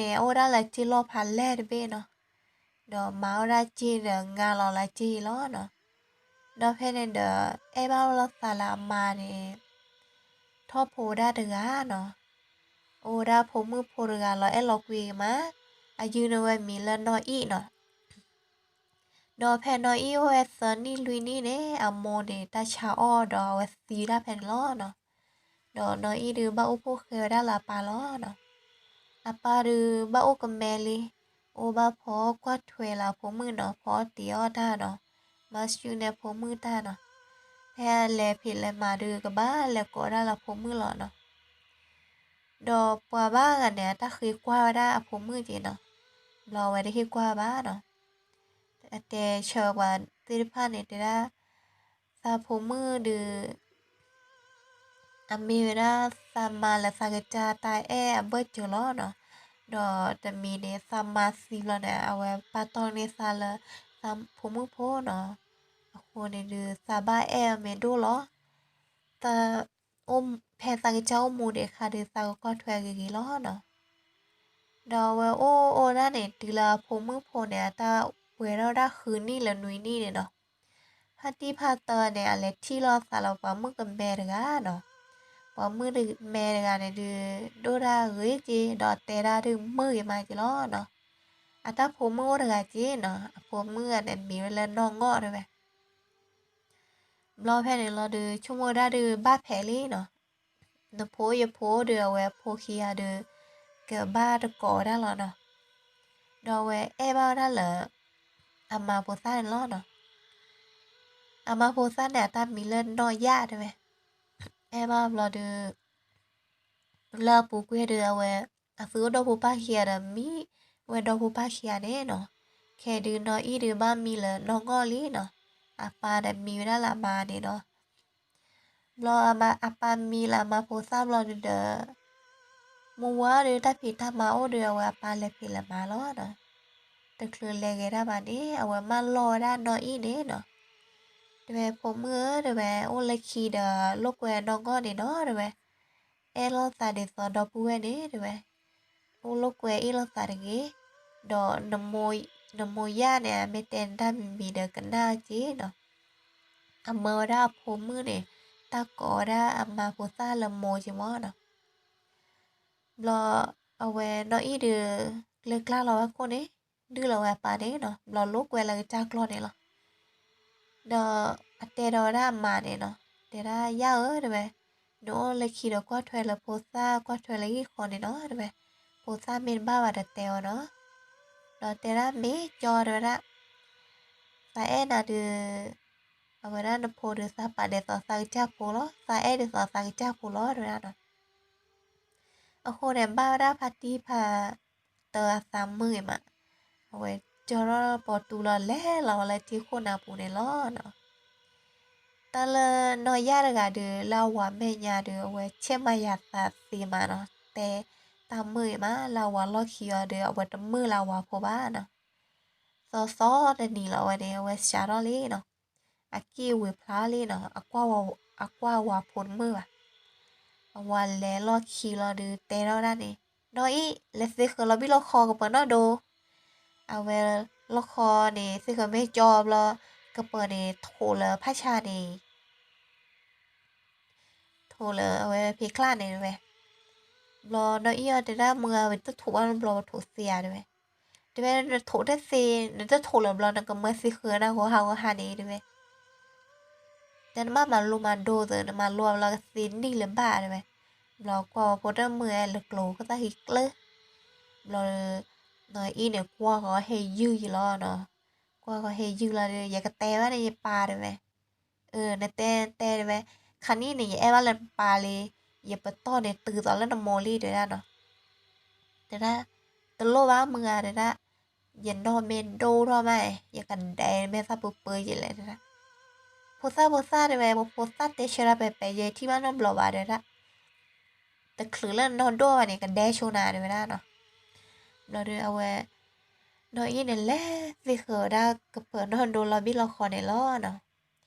မၤဝဲဒၣ်စ့ဒီး ငါလီၤလၢစ့အံၤလီၤနီၤ. ဒီးဖဲန့ၣ်ဒီး အဲၣ်ဘၣ်လီၤသးလၢအမါန့ၣ် ထီၣ်ဖိဝဲဒၣ်တဂၤနီၤ. အိၣ်ဝဲဒၣ်ဖိမုၣ်ဖိတဂၤလီၤအဲၣ်လီၤကွံဂ့ၤမး, အယုၢ်န့ၢ်ဝဲမံၤလၢနီၢ်အံၣ်နီၤ. ဒီးဖဲနီၢ်အံၣ်အိၣ်ဝဲသၢနံၣ်လွံၢ်နံၣ်န့ၣ် အမိၢ်န့ၣ် တၢ်ဆါအီၣ်ဒီးအဝဲသံဒၣ်ဖဲန့ၣ်လီၤနီၤ. ဒီးနီၢ်အံၣ်ဒုးဘၣ်အိၣ်ဖှိၣ်ဃဲဝဲဒၣ်လၢအပၢ်လီၤနီၤ. အပၢ်ဒုးဘၣ်အိၣ်ကမဲလံ, အိၣ်ဘၣ်ဖီကွၢ်ထွဲလၢအဖိမုၣ်နီၤ, ဖီတ့ၢ်အီၣ်တၢ်နီၤ, မၤစူၣ်န့ၢ်ဖိမုၣ်တၢ်နီၤ. ဖဲအလဲၤဖံးလဲၤမၤဒုး ကဘၣ်လဲၤကိးဒၣ်လၢအဖိမုၣ်လီၤနီၤ. ဒီးပှၤဘၣ်ဂၤန့ၣ် အတၢ်ဃ့ကွၢ်ဝဲဒၣ်အဖိမုၣ်က့နီၤ, ဘျီဝဲတဟ့ၣ်ကွၢ်ဘၣ်နီၤ. အတဲဆၢပှၤသ့ၣ်တဖၣ်န့ၣ်တဲဒၣ်, သးဖိမုၣ်ဒုး အမ့ၢ်ဝဲဒၣ်သးမါလၢသးကစၢ်တၢ်အဲၣ်အဘၢၣ်စၢၤလီၤနီၤ. ဒီးတမံၤန့ၣ် သးမါသံဘျီန့ၣ် အဝဲပာ်တီၢ်န့ၢ်သးလၢ သးဖိမုၣ်ဖိနီၤ. အဃိန့ၣ်ဒုး သးဘၣ်အဲၣ်အီၤမ့ၢ်ဒိၣ်လီၤ. သး ဖဲသးကစၢ်အိၣ်မူဒံးအခါဒုး သးကကွၢ်ထွဲဂ့ၤဂ့ၤလီၤနီၤ. ဒီးအဝဲအိၣ်အိၣ်ဒၣ်န့ၣ် တုၤလၢအဖိမုၣ်ဖိန့ၣ် အတၢ်ပှဲၤထီၣ်ဒၣ်ဃုနံၣ်လၢနွံနံၣ်န့ၣ်နီၤ. ဖါတံၢ်ဖါတၢန့ၣ် အလဲၤထံၣ်လိာ်သးလၢပှၤမုၣ်ကမဲတဂၤနီၤ. ပှၤမုၣ်မဲတဂၤန့ၣ်ဒုး ဒိၣ်ဒၣ်ဂ့ၤက့ၤ ဒီးတဲဒၣ်ဒုးမုာ်ဂ့ၤမးက့ၤလီၤနီၤ. အတၢ်ဖိမုၣ်အိၣ်တဂၤက့ၤနီၤ, အဖိမုၣ်ဂၤန့ၣ် မံၤဝဲလၢနီၢ်ငီၢ်တဲဝဲ. ဘျီဖဲန့ၣ်လီၤဒုး ဆိကမိၣ်ဝဲဒၣ်ဒုးဘၣ်ဖဲးလံနီၤ. နဖိယဖိဒုး အဝဲဖိခံဂၤဒုး ကဘၣ်တကိးဝဲဒၣ်လီၤနီၤ. ဒီးအဝဲအဲၣ်ဘၣ်ဝဲဒၣ်လၢ အမါဖိသၣ်န့ၣ်လီၤနီၤ. အမါဖိသၣ်န့ၣ် အတၢ်မံၤလၢနီၢ်ယၣ်တဲဝဲ. အဲၣ်ဘၣ်ဘျီဒုး လၢအပူၤကွံာ်ဒုး အဝဲ အသုအိၣ်ဒီဖိပၢ်ခံဂၤဒီး မံဝဲဒီဖိပၢ်ခံဂၤန့ၣ်နီၤ. ခဲဒုးနီၢ်အံၣ်ဒုးဘၣ်မံလၢနီၢ်ငီၢ်လံနီၤ. အပၢ်ဒီးမံဝဲဒၣ်လၢအမါန့ၣ်နီၤ. ဘျီအပၢ်မံလၢအမါဖိသၣ်ဘျီဒုးဒီး မုၢ်ဝါဒုး တၢ်ဖံးတၢ်မၤအိၣ်ဒုး အဝဲအပၢ်လဲၤဖံးလဲၤမၤလီၤနီၤ. တချုးလဲၤဂဲၤတၢ်ဘၣ်န့ၣ် အဝဲမၢလီၢ်ဝဲဒၣ်နီၢ်အံၣ်န့ၣ်နီၤ. တဲဝဲ ဖိမုၣ်ဧၢ တဲဝဲ အိၣ်လၢခံဒီး လိာ်ကွဲနီၢ်ငီၢ်န့ၣ်နီၤ တဲဝဲ. အဲၣ်လိာ်သးဒ်သိးဒီပုၢ်ဝဲၢ်န့ၣ် တဲဝဲ. အိၣ်လိာ်ကွဲအ့ၣ်လိာ်သးတဂ့ၤ. ဒီး နမိၢ်ယၣ်န့ၣ် အမ့ၢ်တဲနတၢ်မံၤမံၤဒီးကနၣ်က့ၤနီၤ. အမၢဝဲဒၣ်အဖိမုၣ်န့ၣ် တၢ်ကိးဝဲဒၣ်အမါဖိသၣ်လၢမိၢ်က့ၤမးနီၤ. ဘျီ အဝဲနီၢ်အံၣ်ဒုး ကျဲကျါလီၤဝဲခိၣ်န့ၣ် ဒုးလီၤဝဲအပၢ်န့ၣ်နီၤ, ဘျီလိာ်ကွဲလၢကစၢ်ကျီၢ်န့ၣ်လီၤ. ဒီးအတဲဒီးဝဲဒၣ်အမါန့ၣ်နီၤ, တဲဒၣ်ယၤဧၢ တဲဝဲ, နအိၣ်လၢခံဒီးကွၢ်ထွဲလၢဖိသၣ် ကွၢ်ထွဲလၢဟံၣ်ဃီန့ၣ်နီၤ တဲဝဲ, ဖိသၣ်မ့ၢ်တဘၣ်ဘၣ်ဒီးတဲအီၤနီၤ. ဒီးတဲဒၣ်မ့ၢ်ကၠီတဲဝဲဒၣ်, သးအဲၣ်နၤဒုး, အဝဲဒၣ်နဖိဒုးသးပာ်ဒဲးသိးသးကစၢ်ဖိလီၤ, သးအဲၣ်ဒုးသိးသးကစၢ်ဖိလီၤ တဲဝဲဒၣ်နီၤ. အဃိန့ၣ် ဘၣ်ဝဲဒၣ်ဖါတံၢ်ဖါတၢ်အသးမုာ်ဂ့ၤမး, အဝဲကၠီထီၣ်ပိာ်တူလီၤ လဲၤလီၤဝဲလၢထံခိၣ်နၢ်ပူၤန့ၣ်လီၤနီၤ. တၢ်လၢနီၢ်ယၢ်တဂၤဒုး လၢအဝၤမဲာ်ညါဒုး အဝဲဆဲးမၤယၤသးသ့မးနီၤ, တဲတၢ်မုာ်ဂ့ၤမး လၢအဝၤလီၢ်ခံအီၤဒုး အဝဲတမုာ်လၢအဝၤဖိဘၣ်နီၤ. သီသီတနံၤလီၤဝဲန့ၣ် အဝဲစးထီၣ်လံနီၤ, အကံၢ်ဝ့ၤဖျါလံနီၤ, အကွၢ်ဝၤဖိတမုာ်ဘၣ်. အဝၤလဲၤလီၢ်ခံလီၤဒုး တဲထီၣ်ဝဲဒၣ်န့ၣ်, နီၢ်အံၣ် လဲၤသ့ဃၢၤလီၤဘံၣ်လီၢ်ခီကပၢၤနီၣ်ဒိ, အဝဲလီၢ်ခီန့ၣ် သ့ဃၢၤမ့ၢ်ကၠီဘျီ ကပၢၤန့ၣ် ထိးလၢဖးဆါန့ၣ် ထိးလၢအဝဲဖံးကျါန့ၣ်တဝဲ. ဘျီနီၢ်အံၣ်အီၤတဲဒၣ်မုၢ်ဂၤ ဝဲတထိးဘၣ်ဘျီ ပထိးသ့ဧါတဝဲ. တဝဲနထိးတသ့, နတထိးလၢၤဘျီ နကမၢသ့ဃၢၤနၤဂီၤဟါဂီၤဟါန့ၣ်တဝဲ. တဲနဘၣ်မၤလိမၤဒိသ့, နမၤလိဘျီကသ့နံၣ်လၢၤဘၣ်တဝဲ. ဘျီကွၢ်ဝဲဖိတမုာ်လၢကျိၤခိၣ်သၣ်ဃံကျၢၢ်. ဘျီ နီၢ်အံၣ်န့ၣ် ကွၢ်ဃီၤဟဲယုၢ်ယံၤလီၤနီၤ. ကွၢ်ဃီၤဟဲယုၢ်လီၤဒီး ယကတဲဘၣ်န့ၣ်ယပၢ်တဝဲ. အၢ နတဲတဲတဝဲ, ခါနံၣ်န့ၣ် ယအဲၣ်ဘၣ်လၢနပၢ်လံ, ယပတီၢ်န့ၣ်တုၤသိးလၢနမိၢ်လံတဲဒၣ်နီၤ. တဲဒၣ်, တလိၣ်ဘၣ်မုၢ်ဂၤတဲဒၣ်, ယနီၢ်မ့ၢ်ဒိၣ်ထီၣ်မး, ယကဒဲမဲာ်သၣ်ပၢပၢယဲလဲၣ်တဲဒၣ်. ဖိသၣ်ဖိသၣ်တဲဝဲ, ပဖိသၣ်တဲဆၢတၢ်ပဲပဲ ယထံၣ်ဘၣ်နီတဘျီဘၣ်တဲဒၣ်. တချုးလၢနနီၢ်ဒိၣ်ဘၣ်န့ၣ် ကဒဲဆိနၤတဲဝဲဒၣ်နီၤ. ဘျီဒီးအဝဲ နီၢ်အံၣ်န့ၣ် လဲၤသ့ဃၢၤဝဲဒၣ်ကပၢၤနီၢ်ဒိၣ်လီၤဘံၣ်လီၢ်ခီန့ၣ်လီၤနီၤ.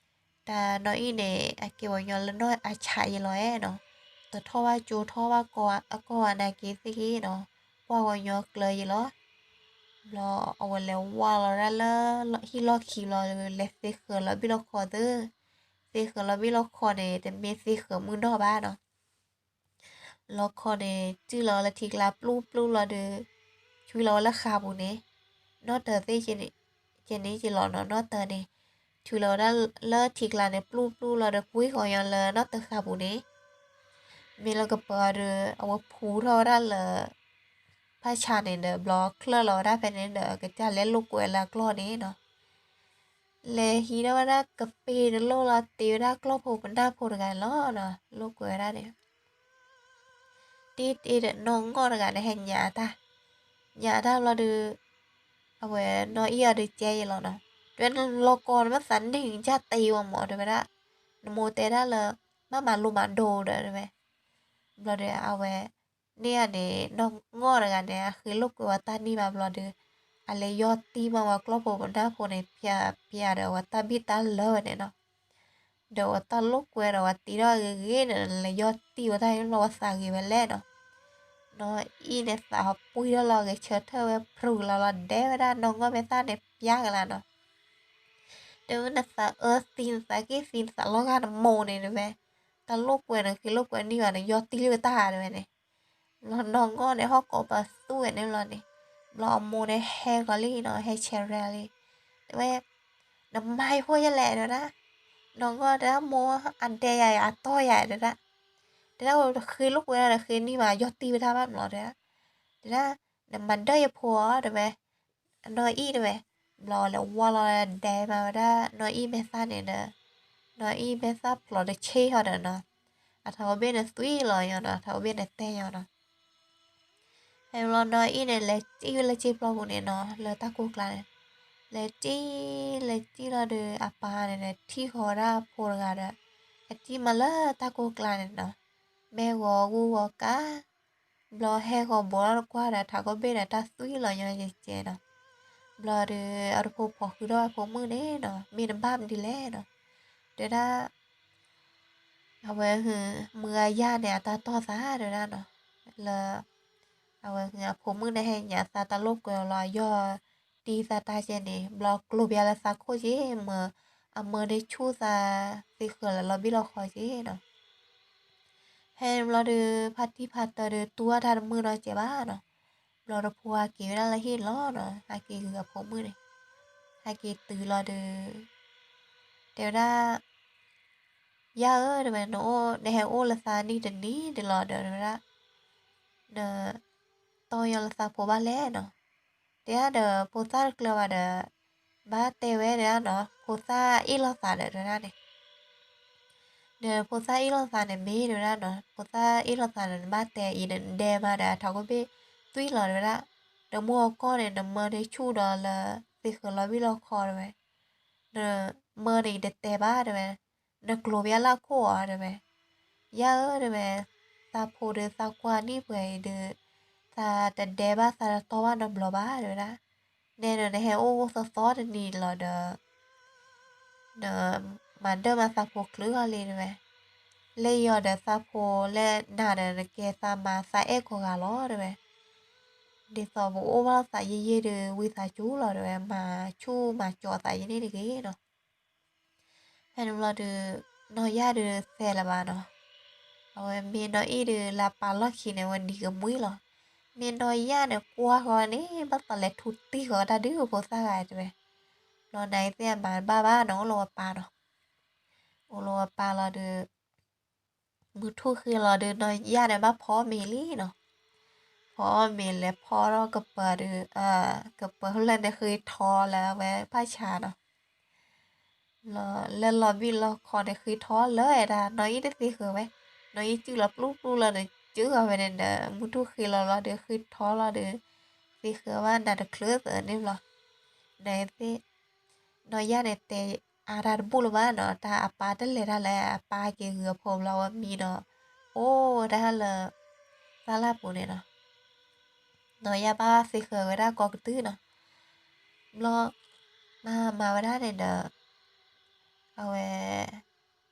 တၢ်နီၢ်အံၣ်န့ၣ် အကဲပှၤကညီလၢနီၢ်အဆးယံာ်လီၤနီၤ. တထီၣ်ဘၣ်ကၠိထီၣ်ဘၣ်ကီၢ်အကီၢ်အနာ်က့သ့ၣ်ဂ့ၤနီၤ, ကွၢ်ပှၤကညီကျၢၤယံာ်လီၤ. ဘျီအဝဲလဲၤဝါလီၤဒၣ်လၢဟံၣ်လီၢ်ခံဘျီဒီး လဲၤသ့ဃၢၤလီၤဘံၣ်လီၢ်ခီသ့, သ့ဃၢၤလီၤဘံၣ်လီၢ်ခီန့ၣ် တမ့ၢ်သ့ဃၢၤမုၢ်နီၢ်ဘၣ်နီၤ. လီၢ်ခီန့ၣ် စုၣ်လီၤဝဲလၢထံကျါပျူၢ်ပျူၢ်လီၤဒီး ဆွံလီၤဝဲလၢဃာ်ပူၤန့ၣ်, နီၢ်တၢၤသ့ၣ်ကဲန့ၣ်က့ၤလီၤနီၤ, နီၢ်တၢၤန့ၣ် ဆွံလီၤဝဲဒၣ်လၢထံကျါန့ၣ် ပျူၢ်ပျူၢ်လီၤဒီး ကွံဃီၤညီလၢနီၢ်တၢၤဃာ်ပူၤန့ၣ်, မ့ၢ်လၢကပၢၤအီၤဒီး အဝဲဖူထီၣ်ဝဲဒၣ်လၢ ဖးဆါန့ၣ်ဒီး ဘျီချၢၣ်လီၤဝဲဒၣ်ဖဲန့ၣ်ဒီး ကစၢ်လဲၤလိာ်ကွဲလၢအကျီၢ်န့ၣ်နီၤ. လဲၤဟံးထီၣ်ဝဲဒၣ်ကပ့ၤတလိၣ်လီၤ တ့ဝဲဒၣ်ကျီၢ်ဖိပနၢ်ဖိတဂၤန့ၣ်လီၤနီၤ, လိာ်ကွဲဝဲဒၣ်န့ၣ် တ့တ့ဒီးနီၢ်ငီၢ်တဂၤန့ၣ် ဟဲညၣ်တၢ်, ညၣ်တၢ်ဘျီဒီး အဝဲနီၢ်အံၣ်အီၤဒီးကဲယံာ်လီၤနီၤ, တဲဝဲနလီၤကီနမ့ၢ်သးန့ၢ်ကစၢ်တ့ဝဲမး တဲဝဲဒၣ်, နမိၢ်တဲဒၣ်လၢ ဘၣ်မၤလိမၤဒိဒီးတဲဝဲ, ဘျီဒီးအဝဲ န့ၢ်အန့ၣ် နီၢ်ငီၢ်တဂၤန့ၣ် အဃ့လိာ်ကွဲဝဲတၢ်န့ၢ်ဘၣ်ဘျီဒီး အလဲၤယီၢ်တံၢ်မးဝဲကျီၢ်ဖိပနၢ်ဖိန့ၣ် ဖျါဖျါဒီး အဝဲတၢ်ဘံၣ်တၢ်လၢဝဲန့ၣ်နီၤ. ဒီးအဝဲတၢ်လိာ်ကွဲဒီး အဝဲတံၢ်ထီၣ်အဂ့ၤဂ့ၤန့ၣ် လဲၤယီၢ်တံၢ်ဝဲတၢ်န့ၣ်ဘျီ အဝဲသးဂ့ၤဝဲလဲၣ်နီၤ. နီၢ်အံၣ်န့ၣ် သးဟီၣ်ပှံၢ်ထီၣ်လီၤ ဂဲၤဆၢထၢၣ်ဝဲ ဖြူးလီၤလီၤဒဲဝဲဒၣ် နီၢ်ငီၢ်မဲာ်သၣ်န့ၣ် ပျါကလါနီၤ. တဲဝဲနသးအၢသံ နသးက့ၣ်သံ နသးလီၤဂာ်နမိၢ်န့ၣ်တဲဝဲ, တၢ်လိာ်ကွဲန့ၣ် ဃ့လိာ်ကွဲန့ၢ်ဘၣ်န့ၣ် ယီၢ်တံၢ်လၢတၢ်တဲဝဲန့ၣ်. ဘျီနီၢ်ငီၢ်န့ၣ် ဟီၣ်ကိးပသူဝဲန့ၣ်ဘျီန့ၣ်, ဘျီအမိၢ်န့ၣ်ဟဲဃီၤလံနီၤ, ဟဲဆဲးရဲလံ. တဲဝဲ နမၤယဖိယဲလဲၣ်တဲဝဲဒၣ်, နီၢ်ငီၢ်တဲဒၣ်မိၢ် အဒဲယၤ အတီၢ်ယၤတဲဒၣ်, တဲဒၣ်ဃ့လိာ်ကွဲဒၣ်ဒီးဃ့န့ၢ်ဘၣ် ယီၢ်တံၢ်ဝဲတၢ်ဘၣ်ဘျီတဲဒၣ်, တဲဒၣ် နမၤဒၢယဖိဧါတဲဝဲ. နီၢ်အံၣ်တဲဝဲ, ဘျီလဲၤဝါလီၤဒဲမးဝဲဒၣ် နီၢ်အံၣ်မဲာ်သၣ်န့ၣ်ဒီး, နီၢ်အံၣ်မဲာ်သၣ်ဖျိးတဆ့ဟီဒီးနီၤ, အထးအိၣ်ဘ့ၣ်န့ၣ်သွံၣ်လီၤညီနီၤ, အထးအိၣ်ဘ့ၣ်န့ၣ်တဲညီနီၤ. ဖဲဘျီနီၢ်အံၣ်န့ၣ် လဲၤစံၣ်ဝဲလၢစ့ပျီပူၤန့ၣ်နီၤ, လၢတၢ်ကိၢ်ကျါန့ၣ်, လဲၤစံၣ် လဲၤစံၣ်လီၤဒီး အပၢ်န့ၣ်ဒီး ထံၣ်ဃီၤဝဲဒၣ်အဖိတဂၤဒီး အစံၣ်မးလၢတၢ်ကိၢ်ကျါန့ၣ်နီၤ, မဲာ်ဂီၤဂူာ်ဂီၤကါ ဘျီဟဲဂီၤဘိးထီၣ်တကွၢ်ဒီး ထးခိၣ်ဘ့ၣ်ဒီးတၢ်သွံၣ်လီၤညီကဲကဲနီၤ. ဘျီဒီး အတဖိဖီၣ်ဃုာ်ထီၣ်အဖိမုၣ်န့ၣ်နီၤ, မ့ၢ်နဘၣ်မနုၤလဲၣ်နီၤ, တဲဒၣ် အဝဲ မုၢ်ဂၤယၤန့ၣ် အတၢ်တီၢ်သးတဲဝဲဒၣ်နီၤ, လၢ အဝဲ အဖိမုၣ်န့ၣ်ဟဲညၣ်သးတၢ်လိာ်ကွဲအီၤလီၤ အယီၢ်တံၢ်သးတၢ်ကဲန့ၣ် ဘျီကျိၤပျါလၢသးခိၣ်က့ၤ မၢ အမၢန့ၢ်ဆူၣ်သးသ့ဃၢၤလၢလီၤဘံၣ်လီၤဃီက့ၤနီၤ. ဖဲန့ၣ်ဘျီဒီး ဖါတံၢ်ဖါတၢ်ဒီး တူၢ်ဘၣ်တၢ်တမုာ်နီတစဲးဘၣ်နီၤ. ဘျီဒီးဖိဟဲက့ၤဝဲဒၣ်လၢဟံၣ်လီၤနီၤ, ဟဲက့ၤဂုာ်အဖိမုၣ်န့ၣ်, ဟဲက့ၤတုၤလီၤဒီး တဲဝဲဒၣ်, ယၢ်ဧၢ တဲဝဲ, နအိၣ် နဟဲအိၣ်လၢသးနံၣ်တနံၤန့ၣ်လီၤဒီး တဲဝဲဒၣ်, နတီၢ်ညီလၢသးဖိဘၣ်လဲၣ်နီၤ. တဲဒၣ်ဒီးဖိသၣ်တကျၢၤဘၣ်ဒီး ဘၣ်တဲဝဲတဲဒၣ်နီၤ, ဖိသၣ်အ့ၣ်လိာ်သးဒီးတဲဒၣ်န့ၣ် ဒီးဖိသၣ်အ့ၣ်လိာ်သးန့ၣ်မ့ၢ်တဲဝဲဒၣ်နီၤ, ဖိသၣ်အ့ၣ်လိာ်သးန့ၣ် နဘၣ်တဲအံၤဒီး နဒဲမးဒီးအထီၣ်ကဘ့ၣ်သွံၣ်လီၤတဲဝဲဒၣ်, ဒီးမုၢ်အကီၢ်န့ၣ် နမၢန့ၢ်ဆူၣ်ဒီးလၢ သ့ၣ်ဃၢၤလီၤဘံၣ်လီၤခီတဲဝဲ, နမၢန့ၣ်ယတတဲဘၣ်တဲဝဲ, နကျိၤဘၣ်လၢခိၣ်ဧါတဲဝဲ, ယၢ်ဧၢတဲဝဲ, သးဖိဒီးသးကွၢ်နံၣ်ပှဲၤအံၤဒီး သးတဒဲဘၣ်သးတတီဘၣ်နီတဘျီဘၣ်တဲဝဲဒၣ်, နဲဒီးနဟဲအိၣ်သီသီတနံၤလီၤဒီး ဒီးမၤဒၢၣ်မၤသးဖိချုးအီၤလံတဲဝဲ, လၢယီၤဒီးသးဖိလၢနၤဒီးနကဲသးမါသးအဲၣ်ကိးဂၤလီၤတဲဝဲ, ဒ်သိးပအိၣ်ဘၣ်သးယံာ်ယံာ်ဒီးဝံသးစူၤလီၤတဲဝဲ, မၤဆူၣ်မၤကၠီသးယန့ၣ်တဂ့ၤနီၤ. ဖဲန့ၣ်ဘျီဒီး နီၢ်ယၢ်ဒီးသဲလၢၤဘၣ်နီၤ, အဝဲမ့ၢ်နီၢ်အံၣ်ဒီးလၢအပၢ်လီၢ်ခံန့ၣ် အဝဲနံၤကမှံလီၤ, မ့ၢ်နီၢ်ယၢ်န့ၣ်ကွၢ်ဃီန့ၣ် ဘၣ်သးလဲၤထူတံၢ်ဃီတၢ်ဒုးဖိသၣ်ဂၤတဲဝဲ, ဘျီနသ့ၣ်အမၤတဘၣ်ဘၣ်နီၤ အိၣ်လၢဝဲပၢ်နီၤ, အိၣ်လၢဝဲပၢ်လီၤဒီး မုၢ်ထူၣ်ဃ့လီၤဒီး နီၢ်ယၢ်န့ၣ်ဘၣ်ဖီအီၣ်မ့ၤလံနီၤ, ဖီအီၣ်မ့ၤလဲၤဖီထီၣ်ကပၤဒီး ကပၤဖျၢၣ်န့ၣ်ဃ့ထီလၢအဝဲဖးဆါနီၤ, လၢလီၤဘံၣ်လီၤခီန့ၣ်ဃ့ထီလၢဝဲဒၣ် နီၢ်အံၣ်တသ့ဃၢၤဝဲ, နီၢ်အံၣ်စုၣ်လီၤပျူၢ်ပျူၢ်လီၤဒီး ကၢဃီၤဝဲန့ၣ်ဒီး မုၢ်ထူၣ်ဃ့လီၤလီၤဒီးဃ့ထီလီၤဒီး သ့ဃၢၤဘၣ်နၤတချုးသၢန့ၣ်ဘျီ, နသ့ၣ် နီၢ်ယၢ်န့ၣ်တဲအါတၢ်တဘူၣ်လၢၤဘၣ်နီၤ, တၢ်အပၢ်တလဲၤတၢ်လၢအပၢ်က့ၤဂုာ်အဖိဘျီဝဲမံဒီး အိၣ်ဝဲဒၣ်လၢ သၣ်လၢ်ပူၤန့ၣ်နီၤ, နီၢ်ယၢ်ဘၣ်သ့ဃၢၤဝဲဒၣ်ကိးကတုၤနီၤ, ဘျီ မၤမၤဝဲဒၣ်န့ၣ်ဒီး အဝဲ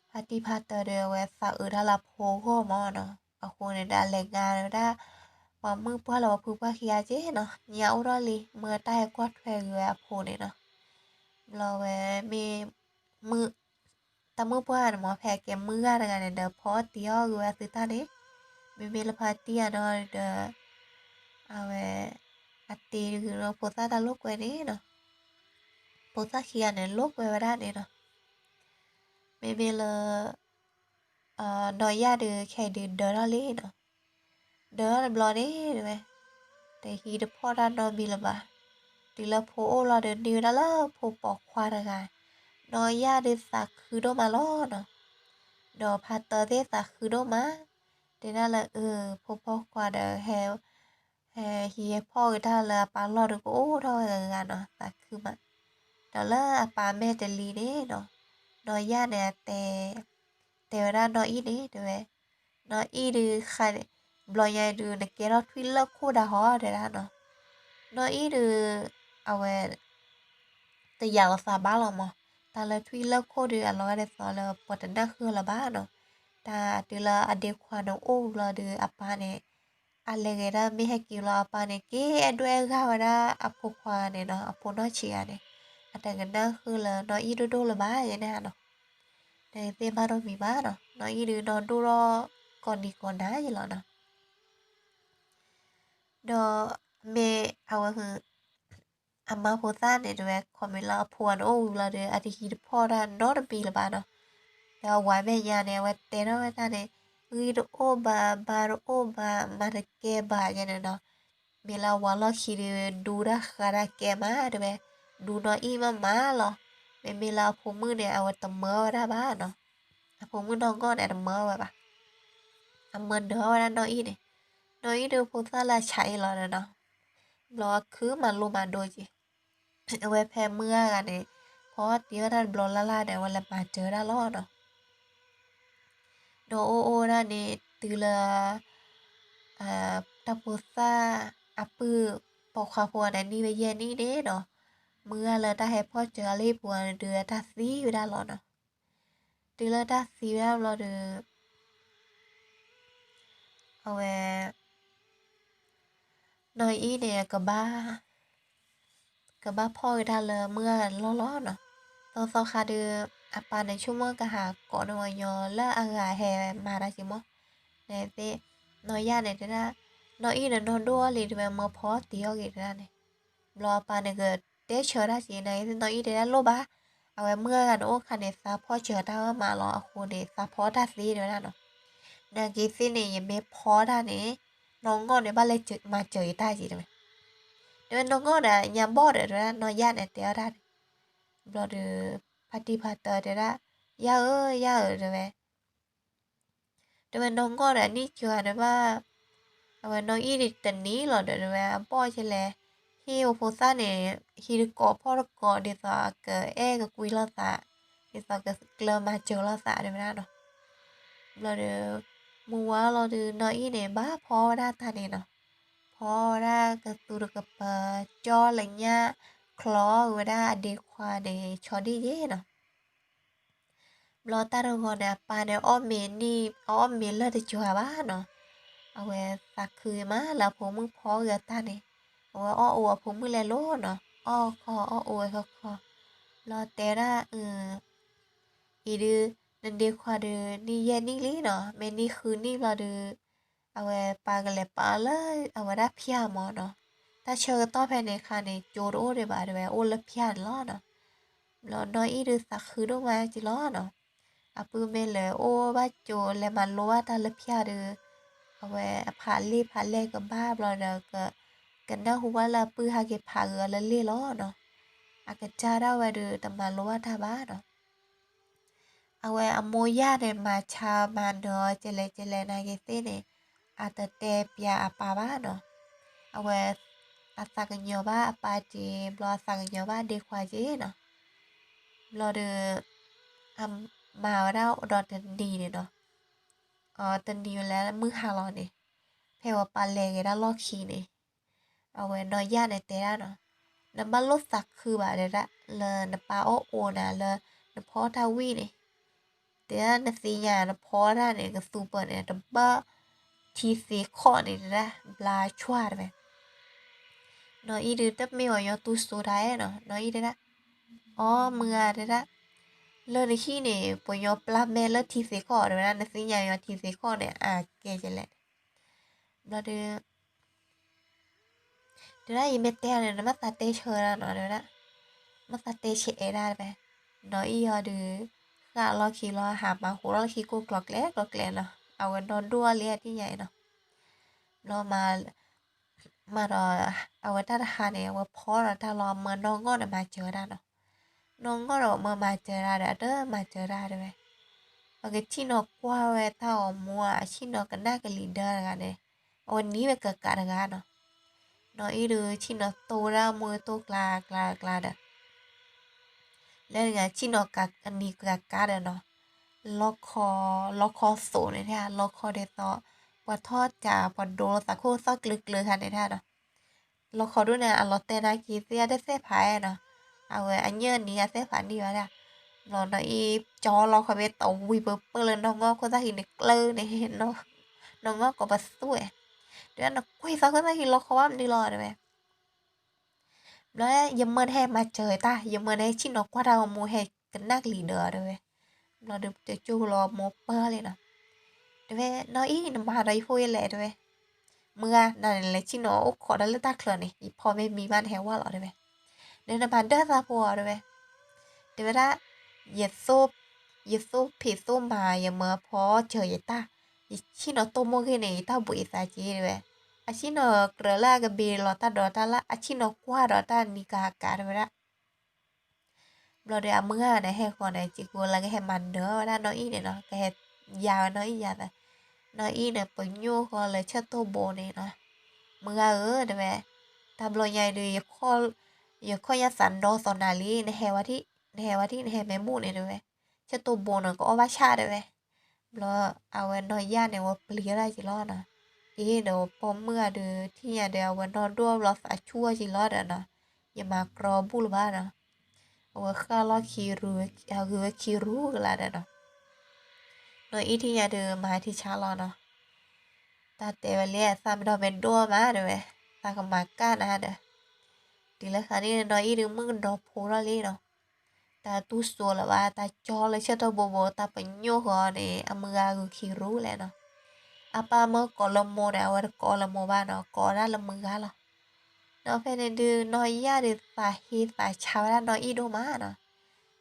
ဖါတံၢ်ဖါတၢ်ဒီးအဝဲသးအုးတၢ်လၢအဖိအဂီၢ်မးနီၤ, အဃိန့ၣ်ဒီးအလဲၤငါဝဲဒၣ် ပှၤမုၣ်ပှၢ်လၢပှၤဖုပှၢ်ခံဂၤက့နီၤ, ညါအိၣ်ထီၣ်လံ မၢတၢ်ဟဲကွၢ်ထွဲက့ၤဝဲအဖိန့ၣ်နီၤ, ဘျီဝဲမ့ၢ် တၢ်မုၣ်ပှၢ်န့ၣ်မ့ၢ် ဖဲအကဲမုၢ်ဂၤတဂၤန့ၣ်ဒီး ဖီအီၣ်တံၤအီၣ်ဂ့ၤဝဲအသုတၢ်န့ၣ်, မ့မ့ၢ်လၢဖါတံၢ်အနီၢ်ဒီး အဝဲ အတ့တဂ့ၤဒီး ဖိသၣ်တၢ်လိာ်ကွဲန့ၣ်နီၤ, ဖိသၣ်ခံဂၤန့ၣ်လိာ်ကွဲဝဲဒၣ်န့ၣ်နီၤ, မ့မ့ၢ်လၢ နီၢ်ယၢ်ဒီးခဲအံၤဒုးဒၢထီၣ်လံနီၤ, ဒၢထီၣ်တဘျီန့ၣ်တဲဝဲ, တဟံးတဖီၣ်တၢ်နီတမံၤလၢၤဘၣ်, တုၤလၢဖိအိၣ်လီၤဒီးန့ၢ်ဝဲဒၣ်လၢဖိပိာ်ခွါတဂၤ, နီၢ်ယၢ်ဒီးသးခုဒိၣ်မးလီၤနီၤ, ဒီးဖါတၢ်သ့ၣ်သးခုဒိၣ်မး, တဲဒၣ်လၢအ ဖိပိာ်ခွါဒီး ဟဲဟံးဟဲဖီၣ်က့ၤတၢ်လၢအပၢ်လီၢ်ဒီးကအိၣ်ထီၣ်ဝဲဂၤဂၤနီၤ သးခုမး, ဒီးလၢအပၢ်မဲာ်တလံၤန့ၣ်နီၤ, နီၢ်ယၢ်န့ၣ်အတဲ တဲဝဲဒၣ်နီၢ်အံၣ်န့ၣ်တဲဝဲ, နီၢ်အံၣ်ဒုးဃါန့ၣ် ဘျီညါဒုးနကဲထီၣ်ထွံၣ်လၢခိၣ်ဒၣ်ဟီတဲဒၣ်နီၤ, နီၢ်အံၣ်ဒုး အဝဲ တယာ်လီၤသးဘၣ်လီၤမး, တၢ်လၢထွံၣ်လၢခိၣ်ဒုးအလီၤဂာ်ဒ်သိးလၢပှၤတနၢ်ဃုာ်လၢၤဘၣ်နီၤ, တၢ်တုၤလၢအဒ့ခွါန့ၣ်အိၣ်ဘျီဒီးအပၢ်န့ၣ် အလဲၤဂဲၤဒၣ်မ့ၢ်ဟဲက့ၤလီၤအပၢ်န့ၣ် က့ၤအဲၣ်ဒိးအဲၣ်ဂၤဝဲဒၣ်အဖိခွါန့ၣ်နီၤ, အဖိနီၢ်ဆံးဂၤန့ၣ်, အတကနၢ်ဃုာ်လၢနီၢ်အံၣ်ဒိၣ်ဒိၣ်လၢၤဘၣ်ယဲန့ၣ်နီၤ, နသ့ၣ်ဘၣ်ဒိမံၤဘၣ်နီၤ, နီၢ်အံၣ်ဒုးနီၢ်ဒိၣ်ထီၣ်ကိးနံၤကိးနၤယဲလီၤနီၤ, ဒီးမ့ၢ်အဝဲ အမါဖိသၣ်န့ၣ်တဲဝဲ ခီမ့ၢ်လၢအဖိအန့ၣ်အိၣ်ဝံၤလီၤဒီး အတဟံးတဖီၣ်တၢ်နီတမံၤလၢၤဘၣ်နီၤ, ဒီးအဝၤမဲာ်ညါန့ၣ် အဝဲတဲထီၣ်ဝဲတၢ်န့ၣ် ဂံၢ်တအိၣ်ဘၣ် ဘါတအိၣ်ဘၣ် မၤတကဲဘၣ်ယဲန့ၣ်နီၤ, မ့ၢ်လၢအဝၤလီၢ်ခံဒီး ဒူတၢ်ဃါတၢ်ကဲမးတဲဝဲ, ဒူနီၢ်အံၣ်မးမးလီၤ, မ့မ့ၢ်လၢအဖိမုၣ်န့ၣ် အဝဲတမၢဝဲဒၣ်ဘၣ်နီၤ, အဖိမုၣ်နီၢ်ဂီၢ်န့ၣ် အတမၢဝဲဘၣ်, အမၢဒၢဝဲဒၣ်နီၢ်အံၣ်န့ၣ်, နီၢ်အံၣ်ဒုးဖိသၣ်လၢအဆးအံၤလီၤဒီးနီၤ, ဘျီအခုမၤလိမၤဒိက့ၤ အဝဲဖဲမုၢ်ဂၤဂၤန့ၣ် ဖီတံၢ်ဝဲဒၣ်တဘျီလၢ်လၢ်န့ၣ် အဝဲလဲၤမၤစၢၤဝဲဒၣ်လီၤနီၤ, ဒီးအိၣ်အိၣ်ဝဲဒၣ်န့ၣ် တုၤလၢ တၢ်ဖိသၣ်အပုၢ်ပိာ်ခွါဖိန့ၣ် နံၣ်ဝဲယဲၢ်နံၣ်န့ၣ်နီၤ, မုၢ်ဂၤလၢတၢ်ဟဲဖီၣ်စၢၤအီၤလၢဟံၣ်ပူၤန့ၣ် တုၤတၢ်သံဝဲဒၣ်လီၤနီၤ, တုၤလၢတၢ်သံဝဲဒၣ်ဘျီဒီး အဝဲ နီၢ်အံၣ်န့ၣ် ကဘၣ်ဖီၣ်က့ၤတၢ်လၢမုၢ်ဂၤလီၢ်လီၤနီၤ, သီသီခါဒီး အပၢ်န့ၣ်ဆိကမိၣ်ကဟးကိးန့ၢ်ဝဲညီလၢအဂၤဟဲမၤတၢ်က့ၤမး, နသ့ၣ် နီၢ်ယၢ်န့ၣ်တဲဒၣ် နီၢ်အံၣ်န့ၣ်နီၢ်ဒိၣ်အီၤလံ တဲဝဲမၢဖီတ့ၢ်အီၣ်ဂ့ၤတဒၣ်န့ၣ်, ဘျီအပၢ်န့ၣ်ကတဲဆၢတၢ်က့ၤ နာ်က့သ့ၣ်နီၢ်အံၣ်တဲဒၣ်လိၣ်ဘၣ်, အဝဲမုၢ်ဂၤန့ၣ်အိၣ်ခါန့ၣ် သးဖီၣ်စၢၤတၢ်အီၣ်မးလီၤအဃိန့ၣ် သးဖီတၢ်သ့တဲဝဲဒၣ်နီၤ, နာ်က့သ့ၣ်န့ၣ် ယမ့ၢ်ဖီတၢ်န့ၣ် နီၢ်ငီၢ်န့ၣ်ဘၣ်လဲၤမၤစၢၤယတၢ်က့ၤတဲဝဲ, တဲဝဲနီၢ်ငီၢ်ဒီးညါဘီၣ်ဒီး တဲဝဲဒၣ်နီၢ်ယၣ်န့ၣ်တဲအီၣ်တၢ်န့ၣ်, ဘျီဒီး ဖါတံၢ်ဖါတၢတဲဒၣ်, ယၣ်ဧၢ ယၣ်ဧၢ တဲဝဲ တဲဝဲနီၢ်ငီၢ်ဒီးအနံၣ်စှၤန့ၣ်ဘၣ်, အဝဲနီၢ်အံၣ်တနံၤလီၤဒီး တဲဝဲအဘီၣ်ကလဲၣ်, ဟံၣ်ဖိသၣ်န့ၣ် ဟံၣ်တကိးဖီၣ်တကိး ဒ်သိးကအဲၣ်ကကွံလိာ်သး, ဒ်သိးကကျၢၤမၤစၢၤလိာ်သးတဲဝဲဒၣ်နီၤ, ဘျီဒီး မုၢ်ဝါလီၤဒီးနီၢ်အံၣ်န့ၣ် ဘၣ်ဖီဝဲဒၣ်တၢ်န့ၣ်နီၤ, ဖီဝဲဒၣ်ကသူတကပၤ ကၠီလၢညၣ် ချီဝဲဒၣ်အဒ့ခွါန့ၣ် ဆီဒံၣ်ယ့ၣ်နီၤ ဘျီတၢ်တဂီၤန့ၣ် အပၢ်န့ၣ် အီၣ်မ့ၤလၢတစှၤဘၣ်နီၤ, အဝဲသးခုမးလၢအဖိမုၣ်ဖီဂ့ၤအတၢ်န့ၣ်, အဝဲအီၣ်အီအဖိမုၣ်လဲၤလိၤနီၤ, အီၣ်ခီအီၣ်အီဝဲခီခီ, ဘျီတဲဒၣ် အံၤဒုး နဒ့ခွါဒီး နံၣ်ယဲၢ်နံၣ်လံနီၤ, မ့ၢ်နံၣ်ဃုနံၣ်ဘျီဒီး အဝဲပၢ်ကလဲၤပာ်အီၤလၢအဝဲဒၣ်ဖၠၣ်မၢ်နီၤ, တၢ်ဆၢကတီၢ်ဖဲန့ၣ်အခါန့ၣ် ကၠိတအိၣ်ဒံးဘၣ်တဲဝဲ အိၣ်လၢဖၠၣ်န့ၣ်လီၤနီၤ, ဘျီနီၢ်အံၣ်ဒုးသးခုဒိၣ်မးက့ၤလီၤနီၤ, အပုၢ်မ့ၢ်လဲၤအိၣ်ဘၣ်ကၠိလဲၤမၤလိဘၣ်တၢ်လၢဖၠၣ်ဒီး အဝဲအဖးလ့ၢ်ဖးလဲၢ်ကဘၣ်ဘျီဒီး ကနၢ်ဟူဘၣ်လၢအပုၢ်ဟဲက့ၤဖးဂ့ၤအီၤလၢလ့ၢ်လီၤနီၤ, အကစၢ်ဒၣ်ဝဲဒီးတမၤလိဘၣ်တၢ်ဘၣ်နီၤ အဝဲအမိၢ်ယၢ်န့ၣ် မၤဆါမၤနၢၤအီၤကလဲၣ်ကလဲၣ်နာ်က့သ့ၣ်န့ၣ် အတတဲပျးအပၢ်ဘၣ်နီၤ, အဝဲ အသးကညီၤဘၣ်အပၢ်တ့ၢ် ဘျီအသးကညီၤဘၣ်ဒ့ခွါက့နီၤ, ဘျီဒီး အမၤဝဲဒၣ်ဒီးတနံၤန့ၣ်နီၤ, တနံၤဝဲလၢမုၢ်ဟါလီၤန့ၣ် ဖဲဝဲပၢ်လဲၤက့ၤဒၣ်လီၢ်ခံန့ၣ် အဝဲနီၢ်ယၢ်န့ၣ်တဲဒၣ်နီၤ, နဘၣ်လိၣ်သးခုဘၣ်တဲဒၣ် လၢနပၢ်အီၣ်အိၣ်နၤလၢနဖီတၢ်ဝံၣ်န့ၣ်, တဲဒၣ်နသ့ၣ်ညါနဖီတၢ်န့ၣ် ကသူပၢၢ်န့ၣ် တဘၣ်ထံသ့ခီၣ်န့ၣ်တဲဒၣ် ဘျါဆွၣ်တဲဝဲ, နီၢ်အံၣ်ဒုးတမ့ၢ်အီၤညီသူစိၤတၢ်အဲၣ်နီၤ, နီၢ်အံၣ်တဲဒၣ်, အီ မုၢ်ဂၤတဲဒၣ်, လၢနဟံၣ်န့ၣ် ပှၤညီပျၢ်မဲလၢထံသ့ခီၣ်တဲဝဲဒၣ် နသ့ၣ်ညါညီထံသ့ခီၣ်န့ၣ် အကဲကလဲၣ်, ဘျီဒီး တဲဒၣ်ယမ့ၢ်တဲန့ၣ် နမ့ၢ်သးတဲဆၢဒၣ်နီၤတဲဝဲဒၣ်, မ့ၢ်သးတဲဆၢအဲၣ်ဒၣ်တဲဝဲ, နီၢ်အံၣ်အီၤဒုး ဃၣ်လီၢ်ခံလီၤ ဟးမၤဟးလီၢ်ခံကိးကျီၤကျဲကျီၤကျဲနီၤ အဝဲနီၢ်ဒိၣ်အီၤလံအသ့ၣ်ညါအံၤနီၤ, ဘျီ မၤဒီး အဝဲတၢ်တဟါန့ၣ် အဝဲဖီဒီးတၢ်လီၤ မၢနီၢ်ငီၢ်ဒီးမၤစၢၤဒၣ်နီၤ, နီၢ်ငီၢ်ဒီးမၢမၤစၢၤဒၣ်ဒီး အတမၤစၢၤဒၣ်တဲဝဲ, ပကဆ့ၣ်နီၤကွၢ်ဝဲတၢ်ဂီၤမူ အဆ့ၣ်နီၤကနၣ်ကလံၤဒၢတဂၤန့ၣ်, အဝဲနံၤဝဲကကးတဂၤနီၤ, နီၢ်အံၣ်ဒုးဆ့ၣ်နီၤတိၢ်ဝဲဒၣ်မိၢ်တိၢ်ကျါကျါကျါဒီး လၢနဂၤဆ့ၣ်နီၤကးအနံၤကကးဒီးနီၤ, လီခီ, လီခီသိးန့ၣ် လီခီဒ်သိး ပှၤထီၣ်တၢ် ပှၤဒိလိာ်သးခိၣ်သီၣ်ကျၢၤကျၢၤခါန့ၣ်ဒီး လီခီဒိၣ်န့ၣ် အလီၤတဲာ်နာ်က့သ့ၣ်အတသ့ၣ်ဖးနီၤ, အဝဲအညၣ်နံၤအသ့ၣ်ဖးန့ၢ်ဝဲဒၣ်, ဘျီနီၢ်အံၣ်ကၠီလီခီဘ့ၣ်တဝံၤပၢၢ်လၢနီၢ်ငီၢ်ခိၣ်သၣ်ဟံးန့ၣ်ကျၢၤန့ၣ်, နီၢ်ငီၢ်ကိးပသူဝဲ, တဲဝဲနကွံာ်သးခိၣ်သၣ်ဟံးလီခီဘၣ်မနုၤလီၤတဲဝဲ ဘျီ ယမၢနဟဲမၤစၢၤတၢ် ယမၢနဟဲဆ့ၣ်နီၤကွၢ်တၢ်ဂီၤမူဟဲကနၣ်ကလံၤဒၢတဲဝဲ, ဘျီဒီးတကၠိလီၤမိၢ်ပၢၢ်လံနီၤ, တဲဝဲ နီၢ်အံၣ်နမၤဒီးယဖိယလဲၣ်တဲဝဲ, မုၢ်ဂၤ နန့ၣ်လဲၤဆ့ၣ်နီၤအိၣ်ခိးတၢ်လၢတၢ်ချၢန့ၣ် ယဖီမ့ၢ်မံဘၣ်နဟဲဝဲလီၤတဲဝဲ, နနမၤဒၢသးဖိတဲဝဲ တဲဝဲဒၣ်, ယသိၣ်ဖံးသိၣ်မၤ ယမၢဖီစၢၤယတၢ်, ယဆ့ၣ်နီၤတိၢ်မိၢ်ဂ့ၢ်န့ၣ် ယတၢ်ဘှံးသးက့တဲဝဲ, အဆ့ၣ်နီၤကြၢးလၢအကဘ့ၣ်လီၤတၢ်ဒီးတၢ်လၢ အဆ့ၣ်နီၤကွၢ်ဒီးတၢ်နံၤကဟးကးတဲဝဲဒၣ် ဘျီဒီးအမုၢ်ဂၤန့ၣ် ဟဲဃီန့ၣ် စံးကိးလၢကဟဲမၤနၢၤဝဲဒၣ်နီၢ်အံၣ်န့ၣ်နီၤ, ကဟဲယါဝဲနီၢ်အံၣ်ယါသး, နီၢ်အံၣ်န့ၣ် ပညိၣ်ဃီလၢဆၢတိၢ်ဘိန့ၣ်နီၤ, မုၢ်ဂၤဧၢ တဲဝဲ, တၢ်ဘျီညါအံၤဒုး ယခီၣ်ညါသးနီၢ်သီနၤလံ, နဟဲဝဲထံၣ်, နဟဲဝဲထံၣ် နဟဲမ့ၢ်ဘူၣ်န့ၣ်တဲဝဲ, ဆၢတိၢ်ဘိန့ၣ် ကအီၣ်ဘၣ်ဆၣ်တဲဝဲ ဘျီအဝဲနီၢ်ယၢ်န့ၣ် ဝဲပျံၤဝဲဒၣ်က့ၤလီၤနီၤ, အ့ဒီးပိာ်မုၣ်ဂၤဒုး ထံၣ်ညါဒီး အဝဲနီၢ်ဒိၣ်ဘျီသးဆူၣ်အီၤက့ၤလီၤဒီးနီၤ, ယမၤကြီဘူၣ်လၢၤဘၣ်နီၤ, အဝဲဃၣ်လီၢ်ခံ ဂုၤဝဲခံရူၢ်ကလာ်ဒီးနီၤ, နီၢ်အံၣ်ထံၣ်ညါဒုး မၤထံဆါလီၤနီၤ, တၢ်တဲဝဲလံ သးမ့ၢ်ဒီးမ့ၢ်ဒိၣ်မးတဲဝဲ, သးကမၤကၢ်နၤဒီး, တုၤလၢခါန့ၣ် နီၢ်အံၣ်ဒုးမုၣ်ကဒီးဖိထီၣ်လံနီၤ တၢ်တူၢ်စိလၢၤဘၣ် တၢ်ကၠီလၢဆၢတိၢ်ဘိဘိ တၢ်ပညိၣ်ဃီန့ၣ် အမုၢ်ဂၤဂုၤခံရူၢ်လဲၣ်နီၤ, အပၢ်မၢကိးလၢမိၢ်ဒီး အဝဲတကိးလၢမိၢ်ဘၣ်နီၤ, ကိးဝဲဒၣ်လၢမုၢ်ဂၤလီၤ. ဒီးဖဲန့ၣ်ဒုး နီၢ်ယၢ်ဒုးသးဟ့သးဆါဝဲဒၣ်နီၢ်အံၣ်ဒိၣ်မးနီၤ.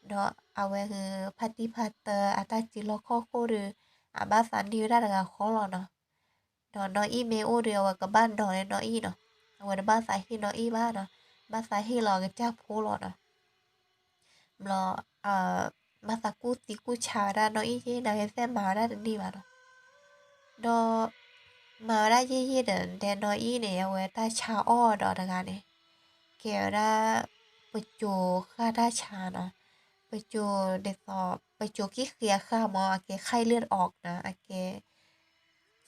ဒီးအဝဲဟု ဖါတံၢ်ဖါတၢအတၢ်စုလီၢ်ခီၣ်ခိၣ်ဒီး အဘၣ်သးန့ၢ်ဝဲဒၣ်တဂၤဃီလီၤနီၤ. ဒီးနီၢ်အံၣ်မ့ၢ်အိၣ်ဒီး အဝဲကဘၣ်နီၤန့ၢ်နီၢ်အံၣ်နီၤ, အဝဲတဘၣ်သးဟ့ၣ်နီၢ်အံၣ်ဘၣ်နီၤ, ဘၣ်သးဟ့ၣ်လီၤအကစၢ်ဖိလီၤနီၤ. ဘျီ ဘၣ်သးကူၣ်သံကူၣ်ဆါဝဲဒၣ်နီၢ်အံၣ်က့ နီၢ်အံၣ်သ့ၣ်မၤဝဲဒၣ်တန့ၢ်ဘၣ်နီၤ. ဒီး မၤဝဲဒၣ်ယံာ်ယံာ်ဒီး ဒဲနီၢ်အံၣ်န့ၣ် အဝဲတၢ်ဆါအီၣ်ဒီးတဂၤန့ၣ် ကဲဝဲဒၣ် ပစိၤဃၣ်တၢ်ဆါနီၤ. ပစိၤဒ်သိး ပစိၤကံၣ်ဃ့အဃၣ်မး အကဲ ไข้เลือดออก နီၤ, အကဲ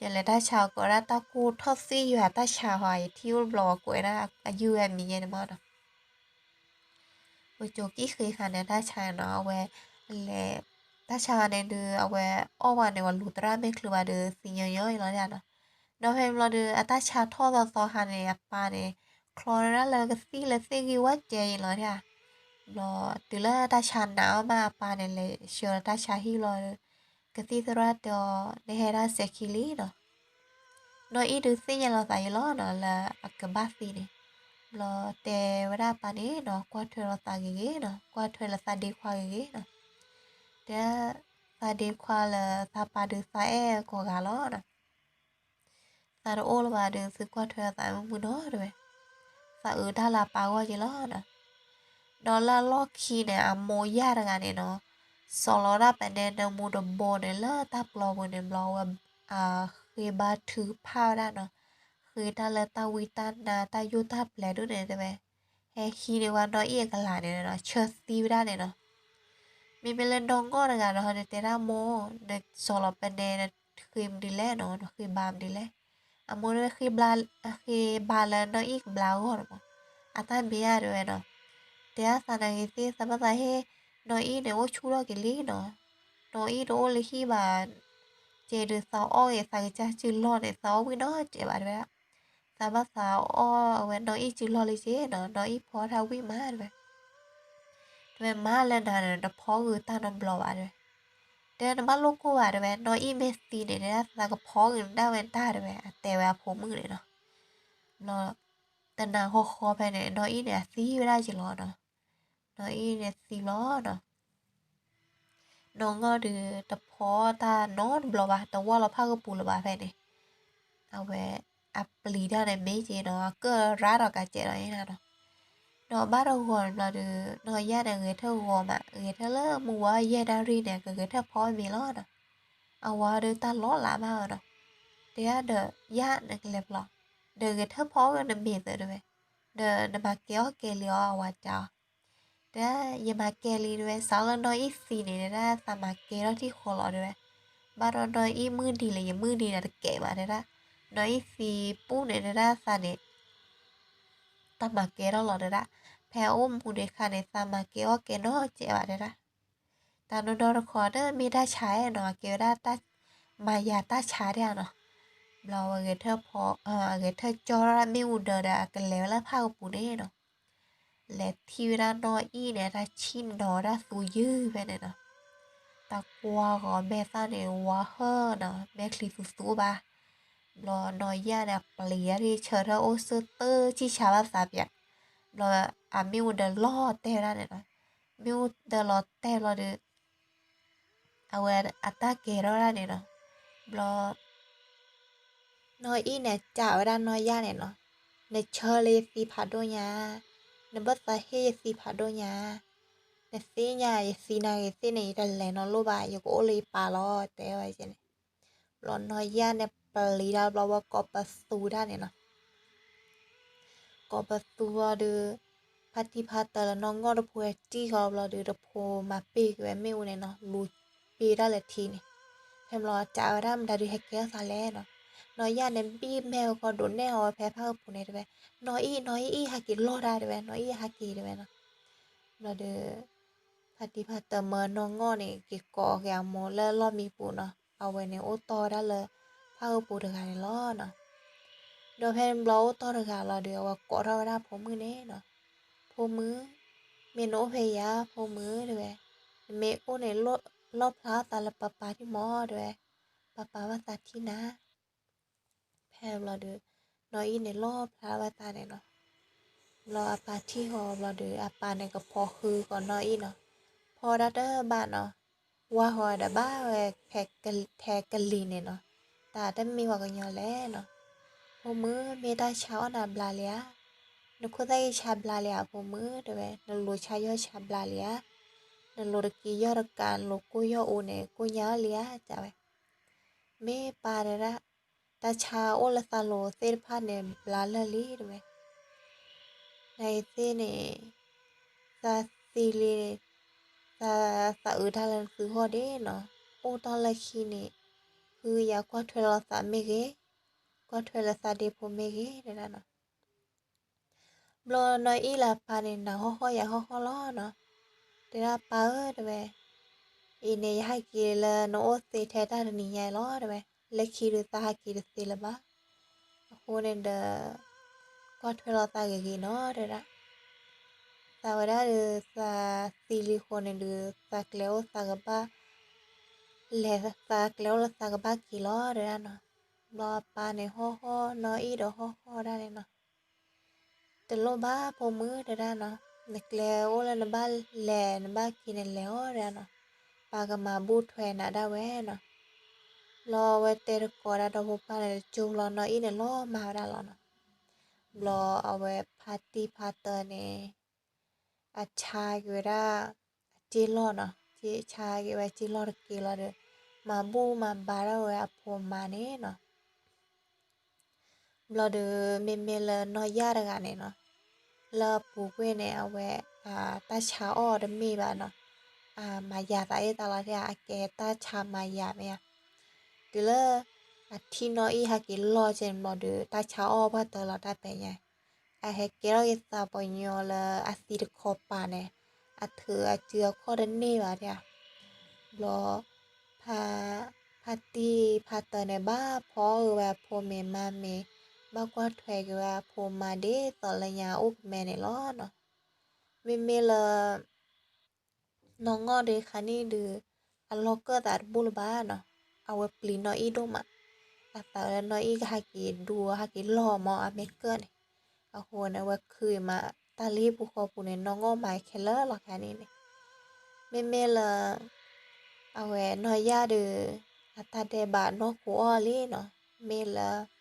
ယလဲၤတၢ်ဆါကိးဝဲဒၣ်တၢ်ကူၣ်ထီၣ်သံယွၤတၢ်ဆါဟီ ယထံၣ်အိၣ်တဘျီဝဲကိးဝဲဒၣ် အယုၢ်ဝဲမံၤယဲန့ၣ်မးနီၤ. ပစိၤကံၣ်ဃ့ခါန့ၣ် တၢ်ဆါနီၤ အဝဲ လဲၤ တၢ်ဆါန့ၣ်ဒုး အဝဲအီၣ်ဝဲန့ၣ် ဝဲလူၤသရၣ်မဲာ်ချံဘၣ်ဒီး သံညီညီအံၤလီၤနီၤ. ဒီးဖဲဘျီဒီး အတၢ်ဆါထီၣ်သီသီခါန့ၣ် အပၢ်န့ၣ် ချီဝဲဒၣ်လၢကသံၣ်လၢသ့ၣ်ဂံၢ်ဝဲကဲအံၤလီၤနီၤ. ဘျီ တုၤလၢတၢ်ဆါနာ်အီၤမး အပၢ်န့ၣ် လဲၤဆှၢလီၤတၢ်ဆါဟံၣ်လီၤဒီး ကသံၣ်သရၣ်တဲအီၤ နဟဲဒၣ်စဲးခံလံနီၤ. နီၢ်အံၣ်ဒုးသ့ၣ်ညါလီၤသးအံၤလီၤနီၤ လၢအကဘၣ်သံန့ၣ်. ဘျီတဲဝဲဒၣ်အပၢ်န့ၣ်နီၤ ကွၢ်ထွဲလီၤသးဂ့ၤဂ့ၤနီၤ, ကွၢ်ထွဲလၢသးဒ့ခွါဂ့ၤဂ့ၤနီၤ. တဲ သးဒ့ခွါလၢသးပၢ်ဒုးသးအဲၣ်ကိးဂၤလီၤ. သးတအိၣ်လၢၤဘၣ်ဒီး သုကွၢ်ထွဲလီၤသးမုာ်မုာ်နီၤတဲဝဲ. သးအုးတၢ်လၢအပၢ်ဂီၢ်က့ၤလီၤနီၤ. ဒီးလၢအလီၢ်ခံန့ၣ် အမိၢ်ယၢ်တဂၤန့ၣ်နီၤ, စီၤလီၤဒၣ်ပနဲနမူတဘိန့ၣ် လၢတၢ်ပျီပူၤန့ၣ် ဘျီဝဲ ဃ့ဘါထုကဖၣ်ဝဲဒၣ်နီၤ, ဃ့တၢ်လၢတၢ်ဝံတၢ်နါ တၢ်ယိၣ်တၢ်ပျဲၤဒ်န့ၣ်တဲဝဲ, ဟဲဟံးန့ၢ်ဝဲနီၢ်အံၣ်အကလၤန့ၣ်နီၤ ဆၢသံဝဲဒၣ်န့ၣ်နီၤ. မ့မ့ၢ်လၢနီၢ်ငီၢ်တဂၤဒီး နတဲဒၣ်မိၢ် နစီၤလီၤပနဲ နဃ့မနုၤလဲၣ်နီၤ နဃ့ဘါမနုၤလဲၣ်. အမိၢ်တဲဝဲ ဃ့ဘါလၢနီၢ်အံၣ်ကဘျါအဂီၢ်န့ၣ်မး, အတၢ်မ့ၢ်ဧါတဲဝဲနီၤ. တဲဒၣ်သးနာ်ဂ့ၤသ့ၣ် သးဘၣ်သးဟ့ၣ် နီၢ်အံၣ်န့ၣ် အိၣ်ဆူၣ်ထီၣ်က့ၤလံနီၤ, နီၢ်အံၣ်တအိၣ်လၢဟံၣ်ဘၣ်, ကဲဒုးသးအီၣ်ဂ့ၤသးကစၢ်စုလီၢ်န့ၣ် သးအီၣ်ဝံၣ်နီတစဲးဘၣ်တဲဝဲဒၣ်. သးဘၣ်သးအီၣ်အဝဲနီၢ်အံၣ်စုလီၢ်လံက့နီၤ, နီၢ်အံၣ်ဖီတၢ်ဝံၣ်မးတဲဝဲ. တဲဝဲမၤလၢနၤန့ၣ် တဖီဂုာ်တၢ်နီတဘျီဘၣ်တဲဝဲ. တဲနဘၣ်လိၣ်ကိၢ်ဘၣ်တဲဝဲ, နီၢ်အံၣ်မ့ၢ်သံန့ၣ် တဲဒၣ်သးကဖီဂုာ်နဒၣ်ဝဲတၢ်တဲဝဲ, အတဲဝဲအဖိမုၣ်န့ၣ်နီၤ. ဘျီ တနၤဃီဃီဖဲန့ၣ် နီၢ်အံၣ်န့ၣ် အသံဝဲဒၣ်က့ၤလီၤနီၤ. နီၢ်အံၣ်န့ၣ်သံလီၤနီၤ. နီၢ်ငီၢ်ဒုး တဖီတၢ်နီတဘျီဘၣ်, တဝၢ်လီၤဖၣ်ကပူၤလၢၤဘၣ်ဖဲန့ၣ်. အဝဲ အပျံၤတၢ်န့ၣ်မ့ၢ်က့နီၤ, အကၢၣ်ရါဒီးကးစဲးဒီးန့ၣ်နီၤ. ဒီးဘၣ်တဂီၤန့ၣ်ဘျီဒုး နီၢ်ယၢ်န့ၣ်ဂဲၤထၢၣ်ဂီၤမး, ဂဲၤထၢၣ်လၢမုၢ်ဝါယဲၢ်နၣ်ရံၣ်န့ၣ် ကဂဲၤထၢၣ်ဖီမ့ၤလီၤနီၤ. အဝၤဒုးတၢ်လီၤလးမးနီၤ. တဲဒၣ်ဒီး ယၢ်နကလဲၤဖျီ, ဒီးဂဲၤထၢၣ်ဖီဝဲနမ့ၤသၢတဲဝဲ, ဒီးနမၤကဲအီၣ်ကဲလံအီၤ အဝၤကးအီၤ. တဲဒၣ် ယမၤကဲလံတဲဝဲ, စးလၢနီၢ်အံၣ်သံန့ၣ် တဲဒၣ်သးမၤကဲထီၣ်ထံၣ်ဃီလီၤတဲဝဲ. ဘၣ်ဒီးနီၢ်အံၣ်မုၢ်နံၤလၢယမုၢ်နံၤဒီးတကဲဘၣ်တဲဒၣ်. နီၢ်အံၣ်သံပူၤန့ၣ်တဲဒၣ်သးန့ၣ် တၢ်မၤကဲထီၣ်လီၤတဲဒၣ်. ဖဲအအိၣ်မူဒံးခါန့ၣ် သးမၤကဲအီၣ်ကဲနီတစဲးဘၣ်တဲဒၣ်. တၢ်နီၢ်နီၢ်တခီ တမ့ၢ်တၢ်ဆါနီၤ, ကဲဝဲဒၣ်တၢ် မၤယၤတၢ်ဆါဒၣ်နီၤ. ဘျီဝဲဂဲၤထၢၣ်ဖီ ဂဲၤထၢၣ်ကၠီထီၣ်ဒၣ်မ့ၣ်အူဒၢဒီး အကလဲၤဝဲလၢဖၣ်ကပူၤန့ၣ်နီၤ. လဲၤထံၣ်ဝဲဒၣ်နီၢ်အံၣ်န့ၣ် တၢ်ဆံၣ်နီၤဝဲဒၣ်သူယုၢ်ဖဲန့ၣ်နီၤ. တၢ်ကွၢ်ဂီၤမဲာ်သၣ်န့ၣ် ဝါဟၢၣ်နီၤ, မဲာ်ချံသူသူဘၣ်. ဘျီနီၢ်ယၢ်န့ၣ် အပျံၤဒၣ်ထံၣ်ဆၢထၢၣ်အိၣ်ဆူၣ်တၢ်ဆံၣ်ဆါဘၣ်သးပၠး. ဘျီအမ့ၣ်အူဒၢလီၤတဲာ်ဝဲဒၣ်န့ၣ်နီၤ. မ့ၣ်အူဒၢလီၤတဲာ်ဘျီဒီး အဝဲအတၢ်ကဲထီၣ်ဒၣ်န့ၣ်နီၤ. ဘျီ နီၢ်အံၣ်န့ၣ် ကးဝဲဒၣ်နီၢ်ယၢ်န့ၣ်နီၤ, နဆၢလၢယသံဖးဒိၣ်ညါ, နဘၣ်သးဟ့ၣ်ယသံဖးဒိၣ်ညါ, နသ့ၣ်ညါယသံနာ်ဂ့ၤသ့ၣ်န့ၣ် ယတလဲၤနီတလိၣ်ဘၣ်, ယကအိၣ်လၢယပၢ်လီၤ တဲဝဲန့ၣ်. ဘျီနီၢ်ယၢ်န့ၣ်ပျံၤတၢ်ဘျီဝဲကိးပသူဒၣ်န့ၣ်နီၤ. ကိးပသူဘျီဒီး ဖါတံၢ်ဖါတၢလၢနီၢ်ငီၢ်တဖိဟဲတံၢ်ဃီဘျီဒီး တဖိမၤပ့ၢ်က့ၤဝဲမ့ၣ်အူန့ၣ်နီၤ, လူၤပ့ၢ်တၢ်လၢထံန့ၣ်. ဖဲဘျီကးဝဲဒၣ်မတၤဒုးဟဲကဲထီၣ်သးလဲၣ်နီၤ. နီၢ်ယၢ်န့ၣ်ဘံၣ်မဲာ်ဝဲဃီဒိးနဲၣ်အီၤဝဲဖဲဖၣ်ကပူၤန့ၣ်တဲဝဲ, နီၢ်အံၣ် နီၢ်အံၣ်အံၣ် ဟဲက့ၤလီၢ်တၢ်တဲဝဲ, နီၢ်အံၣ်ဟဲက့ၤတဲဝဲနီၤ. ဘျီဒီး ဖါတံၢ်ဖါတၢမၢနီၢ်ငီၢ်န့ၣ် က့ၤကိးက့ၤအမိၢ်လၢလီၢ်မံပူၤနီၤ, အဝဲန့ၣ်အိၣ်တီၢ်ဝဲဒၣ်လၢဖၣ်ကပူၤတဂၤန့ၣ်လီၤနီၤ. ဒီးဖဲဘျီအိၣ်တီၢ်တဂၤလီၤဒီး အဝဲကိးထီၣ်ဝဲဒၣ်ဖိမုၣ်န့ၣ်နီၤ, ဖိမုၣ်, မ့ၢ်နအိၣ်ဖဲယၤ ဖိမုၣ်တဲဝဲ, နမ့ၢ်အိၣ်န့ၣ် လီၣ်ဖျါသးလၢပၢ်ပၢ်ထံၣ်မးတဲဝဲ, ပၢ်ပၢ်ဘၣ်သးထံၣ်နၤ. ဖဲဘျီဒီး နီၢ်အံၣ်န့ၣ်လီၣ်ဖျါဝဲသးန့ၣ်နီၤ. ဘျီအပၢ်ထံၣ်ဃီၤဘျီဒီး အပၢ်န့ၣ်ကဖီၣ်ဃုာ်ဃီၤနီၢ်အံၣ်နီၤ. ဖီၣ်ဒၣ်တဘၣ်နီၤ, ဝါဃီၤဒီးဘၣ်ဝဲ ထဲကလံၤန့ၣ်နီၤ. တၢ်တမ့ၢ်ပှၤကညီလဲၣ်နီၤ. ဖိမုၣ် မ့ၢ်တၢ်ဆါအီၣ်နၤဘျါလံဧါ. နခိၣ်သၣ်ဂ့ၤဆါဘျါလံဧါ ဖိမုၣ် တဲဝဲ, နလိၤဆါယီၢ်ဆါဘျါလံဧါ. နလိၤတက့ၤယီၢ်တကး နလိၤကိၢ်ယီၢ်အူန့ၣ် ကိၢ်ညါလံဧါ တဲဝဲ. မ့ၢ်ပၢ်တဲဒၣ်, တၢ်ဆါအိၣ်လၢသးလိၤသ့ၣ်တဖၣ်န့ၣ် ဘျါလၢာ်လံ တဲဝဲ. နအံၤသ့ၣ်န့ၣ် သးသံလံ, သး သးအုးတၢ်လၢနသုဂီၢ်ဒ့နီၤ. အိၣ်တီၢ်လၢခံန့ၣ် ဃုယၤကွၢ်ထွဲလီၤသးမ့ၢ်ဂ့ၤ, ကွၢ်ထွဲလၢသးဒ့ဖိမ့ၢ်ဂ့ၤ တဲဒၣ်နီၤ. ဘျီနီၢ်အံၣ်လၢအပၢ်န့ၣ် နၢ်ဟီၣ်ဟီၣ်ယၤဟီၣ်ဟီၣ်လီၤနီၤ. တဲဒၣ်ပၢ်ဧၢ တဲဝဲ, အံၤန့ၣ် ယဟဲက့ၤလၢနအိၣ်သ့ထဲတၢ်တနံၤညါအံၤလီၤ တဲဝဲ. လၢခံဒုးသးဟဲက့ၤတသ့လၢၤဘၣ်. အဃိန့ၣ်ဒီး ကွၢ်ထွဲလီၤသးဂ့ၤဂ့ၤနီၤ တဲဒၣ်. သးဝဲဒၣ်ဒီး သးသံလံအဃိန့ၣ်ဒီး သးကျဲအိၣ်သးကဘၣ် လဲၤ သးကျဲအိၣ်လၢသးကဘၣ်က့ၤလီၤ တဲဒၣ်နီၤ. ဘျီအပၢ်န့ၣ်ဟီၣ်ဟီၣ် နီၢ်အံၣ်ဒီးဟီၣ်ဟီၣ်ဒၣ်န့ၣ်နီၤ. တလိၣ်ဘၣ်ဖိမုၣ် တဲဒၣ်နီၤ, နကျဲအိၣ်လၢနဘၣ်လဲၤနဘၣ်က့ၤန့ၣ် လဲၤအီၤ တဲဒၣ်နီၤ. ပၢ်ကမၤဘူၣ်ထွဲနၤဒၣ်ဝဲနီၤ. ဘျီအဝဲတဲတကိးဒၣ်ဒီဖိပၢ်န့ၣ် တကၠိဘျီနီၢ်အံၣ်န့ၣ်လီၤမၢ်ဝဲဒၣ်လီၤနီၤ. ဘျီအဝဲဖါတံၢ်ဖါတၢ်န့ၣ် အဆါက့ၤဝဲဒၣ် အစ့လီၢ်နီၤ, ဆါက့ၤဝဲစ့လီၢ်တက့ၢ်လီၤဒီး မၤဘူၣ်မၤဘါထီၣ်ဝဲအဖိမါန့ၣ်နီၤ. ဘျီဒီး မ့မ့ၢ်လၢနီၢ်ယၢ်တဂၤန့ၣ်နီၤ, လၢအပူၤကွံာ်န့ၣ် အဝဲ တၢ်ဆါအီၣ်တမ့ၢ်ဘၣ်နီၤ, အမၤယၤသးအ့ၣ်သးလီၤ တဲ အကဲတၢ်ဆါမၤယၤမ့ၢ်ဧါ. တုၤလၢ အထံၣ်နီၢ်အံၣ်ဟဲက့ၤလီၢ်က့ၤန့ၣ်ဘျီဒီး တၢ်ဆါအီၣ်ပှၢ်တၢၢ်လီၤတၢ်ပဲာ်ညါ, အဟဲကဲထီၣ်က့ၤသးပှၤညီလၢအသံတခီပၤန့ၣ်, အထုးအစုအခီၣ်တန့ၢ်ဘၣ်တဲ. ဘျီ ဖါ ဖါတံၢ်ဖါတၢ်န့ၣ် ဘၣ်ဖီအီၣ်ဂ့ၤဝဲအဖိမ့ၤမါမ့ၤ, ဘၣ်ကွၢ်ထွဲက့ၤဝဲအဖိမါ ဒ်သိးလၢညါအိၣ်ကမဲန့ၣ်လီၤနီၤ. မ့မ့ၢ်လၢ နီၢ်ငီၢ်ဒီးခါနံၣ်ဒီး အလီၢ်ကၢၣ်သးတဘူၣ်လၢၤဘၣ်နီၤ, အဝဲပျံၤနီၢ်အံၣ်ဒိၣ်မး, အသးလၢနီၢ်အံၣ်ကဟဲက့ၤဒူဟဲက့ၤလီၢ်မး အမ့ၢ်ကၢၣ်န့ၣ်, အဃိန့ၣ် အဝဲခုးမး တၢ်လၢဟံၣ်ပူၤဃီပူၤန့ၣ် နီၢ်ငီၢ်မၤခဲလၢာ်လီၤခါနံၣ်န့ၣ်. မ့မ့ၢ်လၢ အဝဲနီၢ်ယၢ်ဒီး အတၢ်ဒဲးဘးနီၢ်ခိအီၤလံနီၤ, မ့ၢ်လၢ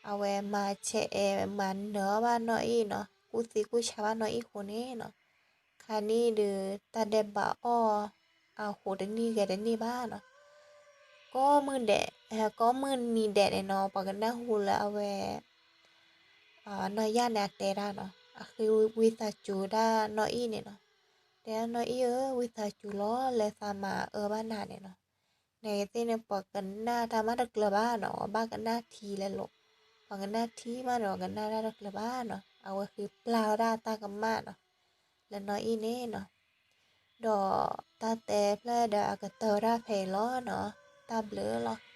အဝဲမၤဆဲးအဲၣ်မၤနၢၤအီၣ်ဘၣ်နီၢ်အံၣ်နီၤ, ကူၣ်သံကူၣ်ဆါဘၣ်နီၢ်အံၣ်အဃိန့ၣ်နီၤ, ခါနံၣ်ဒီး တၢ်ဒဲးဘးအီၣ် အဃိတနံၣ်ဂဲၤတနံၣ်ဘၣ်နီၤ. ကိးမုၢ်ဒဲး ကိးမုၢ်နံၤဒဲးန့ၣ်နီၤ ပှၤကနၣ်ဟူလၢအဝဲ နီၢ်ယၢ်န့ၣ်အတဲဒၣ်နီၤ, အဃ့ဝံသးစူၤဒၣ်နီၢ်အံၣ်န့ၣ်နီၤ, တဲဒၣ်နီၢ်အံၣ်ဧၢ ဝံသးစူၤလီၤ လၢသးမၤအၢဘၣ်နၤန့ၣ်နီၤ. နဂ့ၤသ့ၣ်န့ၣ် ပှၤကနၣ်တၢ်မးတကျၢၤဘၣ်နီၤ, ပှၤဘၣ်ကနၣ်ထံလဲၤလိာ်, ပှၤကနၣ်ထံမးဒီး ပှၤကနၣ်တၢ်တကျၢၤဘၣ်နီၤ, အဝဲဃ့ပျၢ်ဝဲဒၣ်တၢ်ကမၣ်နီၤ, လၢနီၢ်အံၣ်န့ၣ်နီၤ. ဒီးတၢ်တဲဖျၢၣ်ဒီးအကတၢၢ်ဝဲဒၣ်ဖဲအံၤလီၤနီၤ, တၢ်ဘျုးလီၤ.